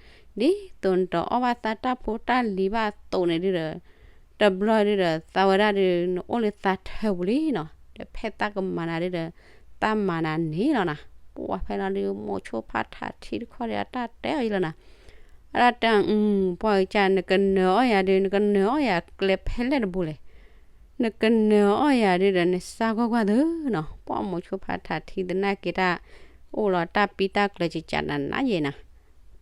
သိးနတအီၣ်ဘၣ်သးတၢ်ဖိတၢ်လံၤဘၣ်အသိးန့ၣ်ဒုဒီး တဘျီဒုဒီး သးဝဲဒၣ်ဒု နအိၣ်လၢသးထၢပူၤလံနီၤ, ဒီးဖဲသးကမၤနၤဒုဒီး သးမၤနၤန့ၣ်လီၤနၤ, ပှၢ်ဖဲလီၤဒု မိၤဆိဖါထးထံတခီဒီး အတၢ်တဲအီၤယလီၤနၤ, အတၢ်တဲ ပှၢ်ကစၢ် နကနၢၤအီၣ်ယၤဒု နကနၢၤအီၣ်ယၤကျဲဖဲလဲၣ်တဘိလဲၣ်, နကနၢၤအီၣ်ယၤဒုဒီး နစၢ်ကွၢ်ကွၢ်သုနီၤ, ပှၢ်မိၤဆိဖါထးထံသနာ်က့တၢ် အိၣ်လီၤတၢ်ပံတၢ်ကျၢၤကကးနးနးယဲၢ်နၤ,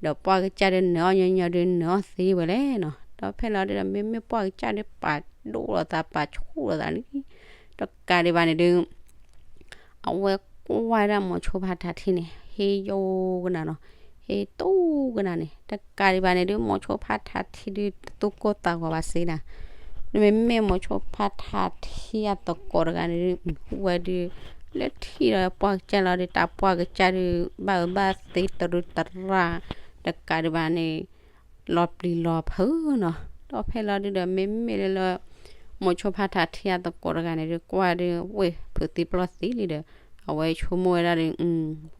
ဒီးပှၢ်ကစၢ်ဒု နၢၤအီၣ်ညီညီဒု နၢၤအီၣ်သ့ဝဲလဲၣ်နီၤ, ဒီးဖဲလီၤဒုဒီး မ့မ့ၢ်ပှၢ်ကစၢ်ဒု ပာ်ဒိၣ်လိာ်သး ပာ်ဆူၣ်လိာ်သးလံ, တကးဒံးဘၣ်န့ၣ်ဒု အဝဲကွၢ်ဝဲဒၣ်မိၤဆိဖါထးထံန့ၣ် ဟ့ယိကနၤနီၤ, ဟ့တိၢ်ကနၤန့ၣ် တကးဒံးဘၣ်န့ၣ်ဒု မိၤဆိဖါထးထံဒု တသူၣ်ကိၢ်သးဂီၤဘၣ်စ့နၤ, မ့မ့ၢ်မိၤဆိဖါထးထံအသကိးတဂၤန့ၣ်ဒု ဝဲဒု လၢထံၣ်ဒီးပှၢ်ကစၢ်လီၤဒု တၢ်ပှၢ်ကစၢ်ဒု ဘၣ်အၢဘၣ်သီတရူးတရၣ်, တကးဒံးဘၣ်န့ၣ် လီၤပျံၤလီၤဖုးနီၤ, ဒီးဖဲလီၤဒုဒီး မ့မ့ၢ်လၢလၢ မိၤဆိဖါထးထံအသကိးတဂၤန့ၣ်ဒု ကွၢ်ဒု ဝ့ၢ်ဖုးသံပျီၢ်သံလံဒီး အဝဲဆိကမိၣ်ဝဲဒၣ်ဒု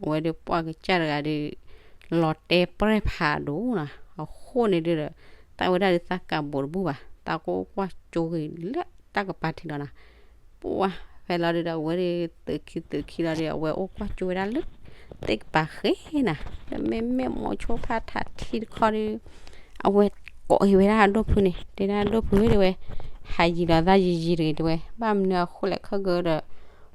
အဝဲဒုပှၢ်ကစၢ်တဂၤဒု လီၤတဲာ်ပြဲၢ်ဖးဒိၣ်နီၤ, အဃိန့ၣ်ဒုဒီး သးဝဲဒၣ်ဒု သးကးဘိးတဘူၣ်ဘၣ်, သးကအိၣ်ကွၢ်ကၠိဂ့ၤလၢတၢ်ကပၤထံးလီၤနၤ, ပှၢ်ဖဲလီၤဒုဒီး အဝဲဒု သုးခံသုးခံလီၤဒု အဝဲအိၣ်ကွၢ်ကၠိဝဲဒၣ်လၢ သ့ၣ်ကပၤဃ့နၤ, ဒီးမ့မ့ၢ်မိၤဆိဖါထးထံတခီဒု အဝဲ ကိးက့ၤဝဲဒၣ်အဒိၣ်ဖုန့ၣ် တဲဒၣ်အဒိၣ်ဖုဧၢ တဲဝဲ, ဟးယံၤလီၤသးယံၤယံၤတဂ့ၤ တဲဝဲ, ဘၣ်မနုၤအဃိလဲၣ် ခဲကဒီး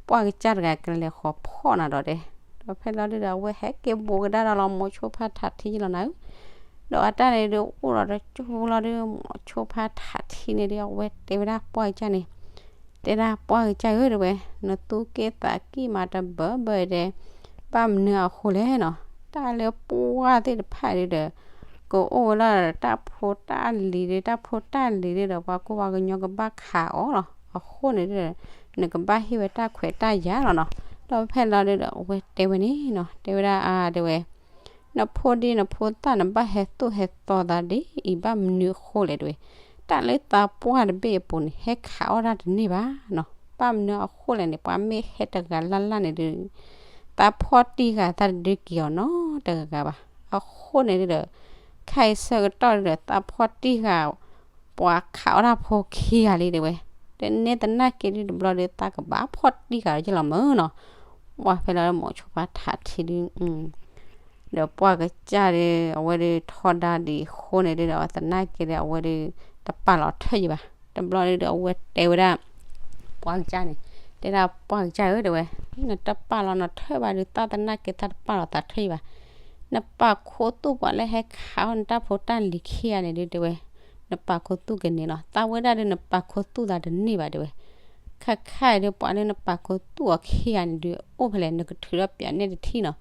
ပှၢ်ကစၢ်တဂၤကလဲၤဃီၤဖီၣ်နၤဒီးတဲ, ဒီးဖဲလီၤဒုဒီး အဝဲဟဲက့ၤဘူးကဒါဒီးလီၤ မိၤဆိဖါထးထံယလီၤနၤဧၢ, ဒီးအတၢ်န့ၣ်ဒုး အိၣ်ဒီးတကၠိလီၤဒုး မိၤဆိဖါထးထံန့ၣ်ဒုး အဝဲတဲဝဲဒၣ်ပှၢ်ကစၢ်န့ၣ်, တဲဒၣ်ပှၢ်ကစၢ်ဧၢ တဲဝဲ, နသူၣ်က့ၣ်သးက့ၣ်မးတဘၢဘၢတဲ, ဘၣ်မနုၤအဃိလဲၣ်နီၤ, တၢ်လၢပှၢ်သ့ၣ်တဖၣ်ဒုဒီး ကအိၣ်ဝဲဒၣ်ဒီးတၢ်ဖိတၢ်လံၤဒု တၢ်ဖိတၢ်လံၤဒုဒီး ပှၤကိးပှၤကညီကဘၣ်ခးအီၤလီၤ, အဃိန့ၣ်ဒုဒီး နကဘၣ်ဟ့ၣ်ဝဲတၢ်ခွဲးတၢ်ယာ်လီၤနီၤ, ဒီးဖဲလီၤဒုဒီး အဝဲတဲဝဲန့ၣ်နီၤ, တဲဝဲဒၣ်အါ တဲဝဲ နဖိဒံနဖိသၣ်နဘၣ်ဟဲသိၣ်ဟဲသီသးဒ်အံၤ ဘၣ်မနုၤအဃိလဲၣ်တဲဝဲ, တၢ်လၢသးပှၢ်တဘ့ၣ်အပူၤန့ၣ် ဟဲခးအီၣ်တၢ်တန့ၢ်ဘၣ်နီၤ, ဘၣ်မနုၤအဃိလဲၣ်န့ၣ် ပှၤမ့ၢ်ဟဲတဂၤလၢ်လၢ်န့ၣ်ဒု သးဖီၣ်တံၢ်ဃာ်သးတဒုက့ၤအီၤနီတဂၤဂၤဘၣ်, အဃိန့ၣ်ဒုဒီး ခဲအံၤဆၢကတီၢ်ဒုဒီး သးဖီၣ်တံၢ်ဃာ် ပှၤခးအီၣ်တၢ်ဖိခံဂၤလံတဲဝဲ, တန့ၢ်သနာ်က့ဒုတဘျီဒု သးကဘၣ်ဖီၣ်တံၢ်ဃာ်ဒီးယလီၤမၢ်နီၤ, ပှၢ်ဖဲလီၤမိၤဆိဖါထးထံဒု ဒီးပှၢ်ကစၢ်ဒီး အဝဲဒုးထီဒါဒံးအဃိန့ၣ်ဒုဒီး အသနာ်က့ဒီး အဝဲဒုး တပာ်လီၤထၢၣ်ယဘၣ်, တဘျီဒုဒီး အဝဲတဲဝဲဒၣ် ပှၢ်ကစၢ်န့ၣ်, တဲဒၣ်ပှၢ်ကစၢ်ဧၢ တဲဝဲ, နတပာ်လီၤနထၢၣ်ဘၣ်ဒု သးသနာ်က့သးတပာ်လီၤသးထၢၣ်ယဘၣ်, နပာ်ခူသူၣ်ပှၤလၢဟဲခးအီၣ်နတၢ်ဖိတၢ်လံၤခံဂၤန့ၣ်ဒုတဲဝဲ, နပာ်ခူသူၣ်ကန့ၣ်လီၤ, သးဝဲဒၣ်ဒု နပာ်ခူသူၣ်သးတန့ၢ်ဘၣ်တဲဝဲ, ခဲခါအံၤဒု ပှၤလၢနပာ်ခူသူၣ်အီၤခံဂၤန့ၣ်ဒု အိၣ်ဖဲလဲၣ် နကထုးထီၣ်ပၠးနဲၣ်တထံၣ်နီၤ,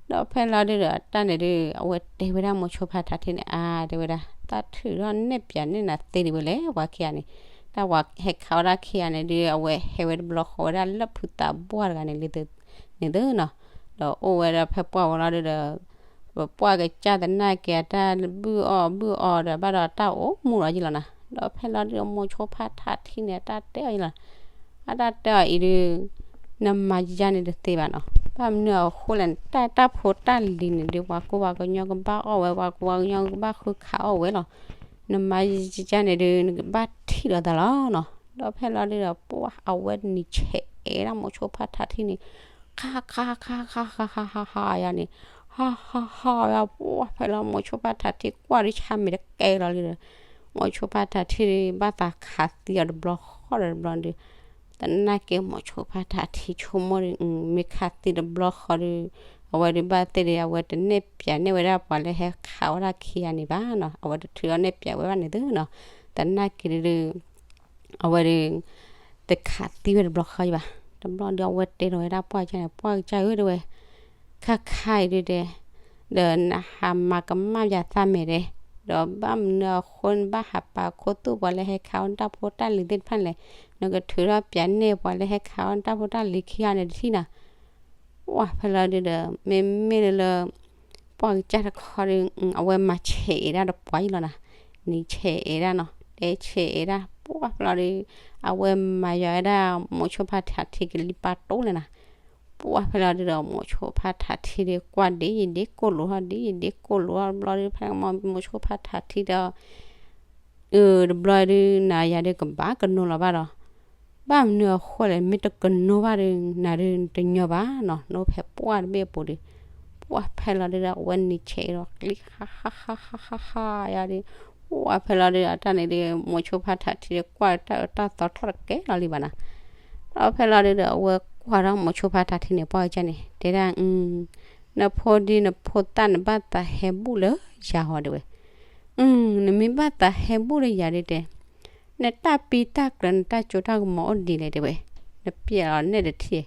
ဒီးဖဲလီၤဒုဒီး တၢ်န့ၣ်ဒု အဝဲတဲဝဲဒၣ်မိၤဆိဖါထးထံန့ၣ် အါ တဲဝဲဒၣ် သးထုးထီၣ်နဲၣ်ပၠးနဲၣ်နၤသ့ဒံးဝဲလဲၣ် ပှၤခံဂၤန့ၣ်, တၢ်ပှၤဟဲခးအီၣ်တၢ်ခံဂၤန့ၣ်ဒု အဝဲဟဲဝဲတဘျီဃီဝဲဒၣ်လၢဖုသးဘှၢ်တဂၤန့ၣ်လံန့ၣ်နီၤ, ဒီးအိၣ်ဝဲဒၣ်ဖဲပှၢ်ဝဲလီၤဒုဒီး ပပှၢ်ကစၢ်သနာ်က့အတၢ်ဘုၣ်အီၣ်ဘုၣ်အီဒီး ဘၣ်ဒီးတၢ်အိၣ်မူလီၤယလီၤနီၤ, ဒီးဖဲလီၤဒုဒီး မိၤဆိဖါထးထံန့ၣ် အတၢ်တဲအီၤယလီၤ, အတၢ်တဲအီၤအံၤဒု နမၤယါန့ၣ်တသ့ဘၣ်နီၤ, ဘၣ်မနုၤအဃိလဲၣ် တၢ်တၢ်ဖိတၢ်လံၤန့ၣ်ဒု ပှၤကိးပှၤကညီကဘၣ်အီၣ်ဝဲ ပှၤကိးပှၤကညီကဘၣ်ဃုခးအီၣ်ဝဲလီၤ, နမၤယါန့ၣ်ဒု နကဘၣ်ထံၣ်လိာ်သးလီၤနီၤ, ဒီးဖဲလီၤဒုဒီး ပှၢ်အဝဲနံၤဆဲးအဲၣ်ဒၣ်မိၤဆိဖါထးထံန့ၣ် ခါခါခါခါခါခါခါခါယၤန့ၣ်, ဟါဟါဟါယၤ ပှၢ်ဖဲလီၤ မိၤဆိဖါထးထံကွၢ်ဒုဆါမ့ၢ်တကဲလီၤလံဒီး, မိၤဆိဖါထးထံဒု ဘၣ်သးခးသံအီၤတဘျီဃီဒီးတဘျီဒု, သနာ်က့မိၤဆိဖါထးထံဆိကမိၣ်ဒု မ့ၢ်ခးသံတဘျီဃီဒု, အဝဲဒုဘၣ်သ့ၣ်ဒု အဝဲတနဲၣ်ပၠးနဲၣ်ဝဲဒၣ်ပှၤလၢဟဲခးဝဲဒၣ်ခံဂၤန့ၣ်ဘၣ်နီၤ, အဝဲတထုးထီၣ်နဲၣ်ပၠးဝဲဘၣ်န့ၣ်သုနီၤ, သနာ်က့ဒု အဝဲဒု တခးသံဝဲတဘျီဃီယဘၣ်, တဘျီဒုအဝဲတဲထီၣ်ဝဲဒၣ်ပှၢ်ကစၢ်န့ၣ် ပှၢ်ကစၢ်ဧၢ တဲဝဲ, ခါခါအံၤဒုတဲ, ဒီးနဟးမၤကမၣ်ယၤသးမဲာ်တဲ, ဒီးဘၣ်မနုၤအဃိနဘၣ်ဟးပာ်ခူသူၣ်ပှၤလၢဟဲခးအီၣ်နတၢ်ဖိတၢ်လံၤသ့ၣ်တဖၣ်န့ၣ်လဲၣ်, နကထုးထီၣ်ပၠးနဲၣ်ပှၤလၢဟဲခးအီၣ်နတၢ်ဖိတၢ်လံၤခံဂၤန့ၣ်တထံၣ်နီၤ ပှၢ်ဖဲလီၤဒုဒီး မ့မ့ၢ်လၢ ပှၢ်ကစၢ်တခီဒု အဝဲမၤဆဲးအဲၣ်ဒၣ်တပှၢ်ယလီၤနီၤ, နံၤဆဲးအဲၣ်ဒၣ်နီၤ တဲဆဲးအဲၣ်ဒၣ် ပှၢ်ဖဲလီၤဒု အဝဲမၤယွၤဝဲဒၣ် မိၤဆိဖါထးထံကလံၤပာ်တိလဲၣ်နီၤ, ပှၢ်ဖဲလီၤဒုဒီး မိၤဆိဖါထးထံဒု ကွၢ်ဒ်ယဒ့ကိၣ်လိာ်ထီၣ် ဒ်ယဒ့ကိၣ်လိာ်ထီၣ်တဘျီဒု ဖဲမိၤဆိဖါထးထံဒီး အၢ တဘျီဒု နၤယၤဒုကဘၣ်ကနိလီၤဘၣ်ဒီး ဘၣ်မနုၤအဃိလဲၣ် မ့ၢ်တကနိဘၣ်ဒု နၤဒုတညီဘၣ်နီၤ နအိၣ်ဖဲပှၢ်တဘ့ၣ်အပူၤဒု, ပှၢ်ဖဲလီၤဒုဒီး အဝဲနံၤဆဲးဒီး ကျံ ဟါဟါဟါဟါဟါဟါယၤဒု, ပှၢ်ဖဲလီၤဒုဒီး အတၢ်န့ၣ်ဒု မိၤဆိဖါထးထံဒု ကွၢ်တၢ်အၢတၢ်သီထီၣ်တကဲလီၤလံဘၣ်နီၤ, ဒီးဖဲလီၤဒုဒီး အဝဲကွၢ်ဒီးမိၤဆိဖါထးထံန့ၣ် ပှၢ်ကစၢ်န့ၣ် တဲဒၣ် နဖိဒု နဖိသၣ်နဘၣ်သးဟဲဘူၣ်လၢယၤဟီဒုဝဲ နမ့ၢ်ဘၣ်သးဟဲဘူၣ်လၢယၤဒုတဲ, နတၢ်ပံတၢ်ကျၢၤ နတၢ်စိတၢ်ကမီၤအိၣ်ဒ်လဲၣ်တဲဝဲ, နပျဲလီၤနဲၣ်တထံၣ်,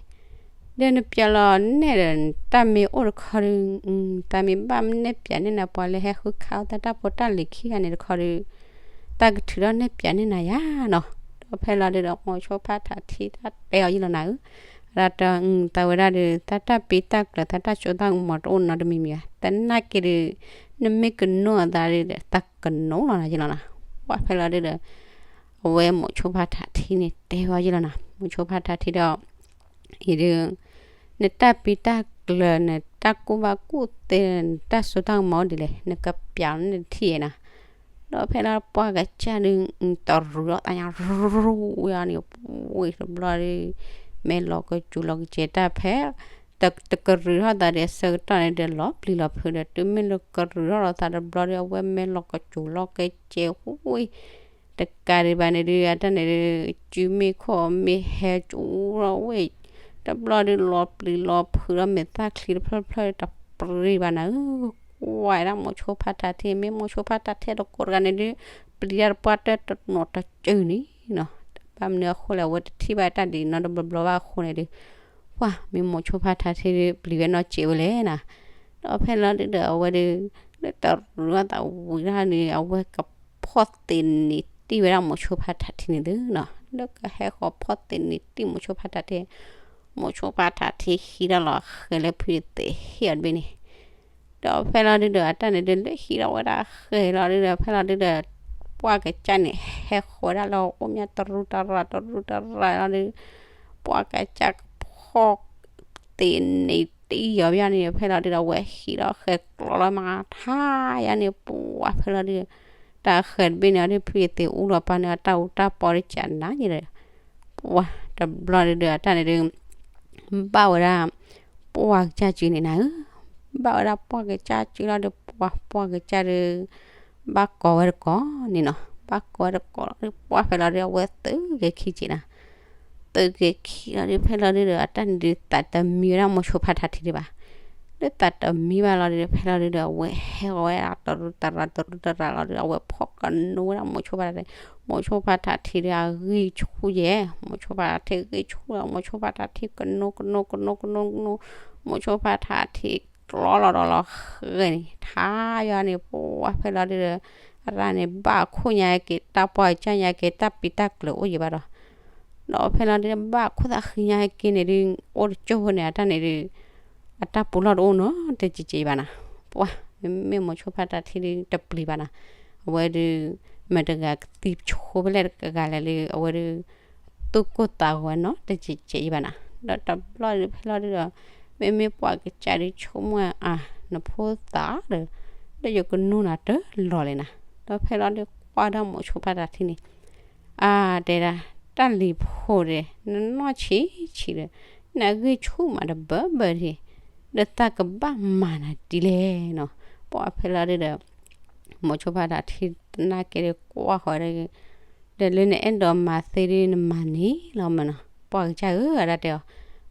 ဒီးနပျဲလီၤနဲၣ်ဒီး တၢ်မ့ၢ်အိၣ်တခီဒု, တၢ်မ့ၢ်ဘၣ်နဲၣ်ပၠးန့ၢ်နၤ ပှၤလၢဟဲဃုခးအီၣ်တၢ်တၢ်ဖိတၢ်လံၤခံဂၤန့ၣ်တခီဒု, တၢ်ကထုးထီၣ်နဲၣ်ပၠးန့ၢ်နၤယၤနီၤ, ဒီးဖဲလီၤဒုဒီး မိၤဆိဖါထးထံတၢ်တဲအီၤယံလီၤနၤဧၢ, အတၢ် တၢ်ဝဲဒၣ်ဒု တၢ်တၢ်ပံတၢ်ကျၢၤ တၢ်တၢ်စိတၢ်ကမီၤတအိၣ်နီတမံၤမံၤဘၣ်, သနာ်က့ဒု နမ့ၢ်ကနိအသးဒု သးကနိလီၤနၤယံလီၤနီၤ, ပှၢ်ဖဲလီၤဒုဒီး အဝဲမိၤဆိဖါထးထံန့ၣ် တဲဝဲယံလီၤနီၤ, မိၤဆိဖါထးထံဒီး အံၤဒု နတၢ်ပံတၢ်ကျၢၤ နတၢ်ကူၣ်ဘၣ်ကူၣ်သ့ နတၢ်စိတၢ်ကမီၤအိ၁ဒ်လဲၣ် နကပျးန့ၣ်တထံၣ်နီၤ, ဒီးဖဲလီၤပှၢ်ကစၢ်ဒု တရူးအီၣ်သးညါ ရူးယၤန့ၣ် ဝံၤတဘျီဒု မ့ၢ်လီၤကစူၤလီၤကစဲးတၢ်ဖဲ တကရုၢ်ထီၣ်သးဒီးအဆၢကတီၢ်န့ၣ်ဒီး လီၤပျံၤလီၤဖုးဒီး တုၤမ့ၢ်လၢကရုၢ်ထီၣ်လီၤသးတဘျီဒီး အဝဲမ့ၢ်လီၤကစူၤလီၤကဲကဲဝံၤ တကးဒံးဘၣ်န့ၣ်ဒုး အတၢ်န့ၣ်ဒုး စုမ့ၢ်ခိၣ်မ့ၢ်ဟဲကၠူလီၤဝဲ တဘျီဒုး လီၤပျံၤလီၤဖုးဒီး မဲာ်သၣ်ချံတဖျၢၣ်ဖျၢၣ်တပျံၤဘၣ်နၤဧၢ, ကွၢ်ဝဲဒၣ်မိၤဆိဖါထးထံ မ့ၢ်မိၤဆိဖါထးထံတကိးတဂၤန့ၣ်ဒုး ပျံၤတၢ်တပှၢ်တၢၢ်တနီၤတကၢၢ်န့ၣ်နီၤ, ဘၣ်မနုၤအဃိလဲၣ် အဝဲတထံၣ်ဘၣ်တၢ်ဒ်နီတဘျီဘျီဘၣ်အဃိန့ၣ်ဒုး ပှၢ်မ့ၢ်မိၤဆိဖါထးထံဒုး ပျံၤဝဲနီၢ်စဲးဝဲလဲၣ်နၤ, ဒီးဖဲလီၤဒုးဒီး အဝဲဒုး လၢတရူးထီၣ်သးဝံၤတၢ်န့ၣ် အဝဲကဖီၣ်သ့န့ၢ်တံၢ်ဝဲဒၣ်မိၤဆိဖါထးထံန့ၣ်သုနီၤ, လၢကဟဲဃီၤဖီၣ်သ့န့ၢ်တံၢ်မိၤဆိဖါထးထံ, မိၤဆိဖါထးထံဟံးထီၣ်လီၤဃဲၤလၢဖုသ့ၣ်ဟ့ၣ်အီၤတဘ့ၣ်န့ၣ်, ဒီးဖဲလီၤဒုးဒီး အတၢ်န့ၣ်ဒုး လၢဟံးထီၣ်ဝဲဒၣ်ဃဲၤလီၤဒုးဒီး ဖဲလီၤဒုးဒီး ပှၢ်ကစၢ်န့ၣ် ဟဲဃီၤဝဲဒၣ်လၢအိၣ်မးတရူးတရၢ်တရူးတရၢ်လီၤဒုး ပှၢ်ကစၢ်ကဖီၣ် သ့န့ၢ်တံၢ်အီၤဘၣ်န့ၣ် ဖဲလီၤဒုးဒီး အဝဲဟံးထီၣ်ဃဲၤကျီလီၤမးထါယါန့ၣ် ပှၢ်ဖဲလီၤဒုး တၢ်ဃဲၤတဘ့ၣ်န့ၣ်အီၤဒုး ဖုသ့ၣ်အူလီၤပာ်န့ၣ် အတၢ်အူတၢ်ပီဒီးကနၤယဲဒီး ပှၢ်တဘျီဒုးဒီး အတၢ်န့ၣ်ဒုး ဘၣ်ဝဲဒၣ် ပှၢ်ကစၢ်စုန့ၣ်နၤဧၢ, ဘၣ်ဝဲဒၣ်ပှၢ်ကစၢ်စုလီၤဒုး ပှၢ် ပှၢ်ကစၢ်ဒုး ဘၣ်ကိးဝဲတကိးန့ၣ်နီၤ, ဘၣ်ကိးဝဲတကိးလီၤဒုး ပှၢ်ဖဲလီၤဒုး အဝဲသုးက့ၤခံက့ၤနၤ, သုးက့ၤခံလီၤဒုး ဖဲလီၤဒုးဒီး အတၢ်န့ၣ်ဒုးသးတမံဝဲဒၣ်မိၤဆိဖါထးထံဒံးဘၣ်, လၢသးတမံဘၣ်လီၤဒုး ဖဲလီၤဒုးဒီး အဝဲဟဲဃီၤဝဲဒၣ်တရူးတရၢ်တရူးတရၢ်လီၤဒုး အဝဲဖီၣ်ကနိဝဲဒၣ်မိၤဆိဖါထးထံ, မိၤဆိဖါထးထံဒုး အဂံၢ်ဆူၣ်ယဲ, မိၤဆိဖါထးထံဂံၢ်ဆူၣ်လီၤ မိၤဆိဖါထးထံကနိကနိကနိကနိကနိ, မိၤဆိဖါထးထံကျီလီၤဒီးလီၤဃဲၤန့ၣ် ထါယါန့ၣ် ပှၢ်ဖဲလီၤဒုးဒီး အတၢ်န့ၣ် ဘၣ်ခိၣ်ညါက့ၤ တၢ်ပှၢ်ကစၢ်ညါက့ၤ တၢ်ပံးတၢ်ကျၢၤအိၣ်ယံၤဘၣ်ဒီး ဒီးဖဲလီၤဒုး ဘၣ်ခိၣ်သးဃံညါက့ၤန့ၣ်ဒုး အိၣ်တကၠိၢ်ဖိန့ၣ် အတၢ်န့ၣ်ဒုး အတၢ်ပူၤလီၢ်တအိၣ်နီတစဲးစဲးဘၣ်နၤ, ပှၢ် မ့မ့ၢ်မိၤဆိဖါထးထံဒုး တပျံၤဘၣ်နၤ, အဝဲဒုး မတၤတဂၤကသံဆိဖဲလဲၣ်တဂၤလဲၣ်လၢ အဝဲဒုး သူၣ်ကိၢ်သးဂီၤဝဲနီတစဲးစဲးအံၤဘၣ်နၤ, ဒီးတဘျီဒုးဖဲလီၤဒုးဒီး မ့မ့ၢ်ပှၢ်ကစၢ်ဒုးဆိကမိၣ်အါ နဖိသၣ်ဒီး ဒီးယကနူၤနၤတလီၢ်လဲၣ်နၤ, ဒီးဖဲလီၤဒုးကွၢ်ဒီးမိၤဆိဖါထးထံန့ၣ် အါ တဲဒၣ် တၢ်လံၤဖိဒီး နနီၢ်ဆံးဆံးဒီး နဂံၢ်ဆူၣ်မးတဘၢဘၢဒၣ်, ဒီးသးကဘၣ်မၤနၤဒ်လဲၣ်နီၤ, ပှၢ်ဖဲလီၤဒုးဒီး မိၤဆိဖါထးထံသနာ်က့ဒီးကွၢ်ဃီၤဒီး ဒီးလၢနအဲၣ်ဒိးမၤသ့ဒုးနမၤန့ၣ်လီၤမနီၤ, ပှၢ်ကစၢ်ဧၢ အတၢ်တဲအီၤ,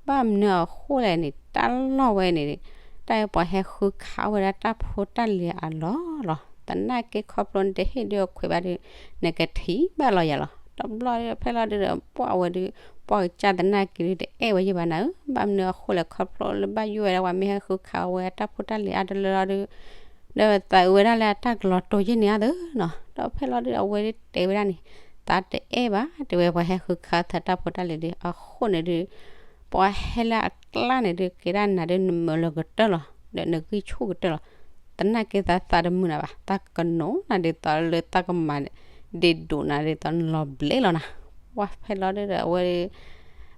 ဘၣ်မနုၤအဃိလဲၣ်န့ၣ် တၢ်လီၢ်ဝဲန့ၣ် တၢ်အဲၣ်ပှၤဟဲဃုခးဝဲဒၣ်တၢ်ဖိတၢ်လံၤအလီၢ်လီၤ, သနာ်က့ခီဖျိနတဟ့ၣ်ဒုးအခွဲးဘၣ်ဒီး နကထံၣ်ဘၣ်လီၤယၤလီၤ, တဘျီဖဲလီၤဒုးဒီး ပှၢ်ဝဲဒုး ပှၢ်ကစၢ်သနာ်က့ဒုးတအဲၣ်ဝဲယံၤဘၣ်နၤဧၢ, ဘၣ်မနုၤအဃိလဲၣ်ခီဖျိလၢဘၣ်ယိၣ်ဝဲဒၣ်ပှၤမ့ၢ်ဟဲဃုခးဝဲတၢ်ဖိတၢ်လံၤအါတလၢလီၤဒုး ဒီးသးအုးဝဲဒၣ်လၢအတၢ်ကလီၤတိၤယ့ၢ်န့ၣ်အါသၢနီၤ, ဒီးဖဲလီၤဒုးအဝဲဒုးတဲဝဲဒၣ်န့ၣ်, သးတအဲၣ်ဘၣ် တဲဝဲပှၤဟဲဃုခးသးတၢ်ဖိတၢ်လံၤဒုး အဃိန့ၣ်ဒုး ပှၤဟဲလၢအကျါန့ၣ်ဒုး ကဲဒၣ်နၤဒုးနမုာ်လၢကတၢၢ်လီၤ, ဒီးနဂံၢ်ဆူၣ်ကတၢၢ်လီၤ, သနာ်က့သးသးတမုာ်နၤဘၣ်, သးကနိးနၤဒ်သိးလၢသးကမၤ ဒ့ဒိးနၤဒ်သိးနလီၤဘျဲးလီၤနၤ, ပှၢ်ဖဲလီၤဒုးဒီးအဝဲ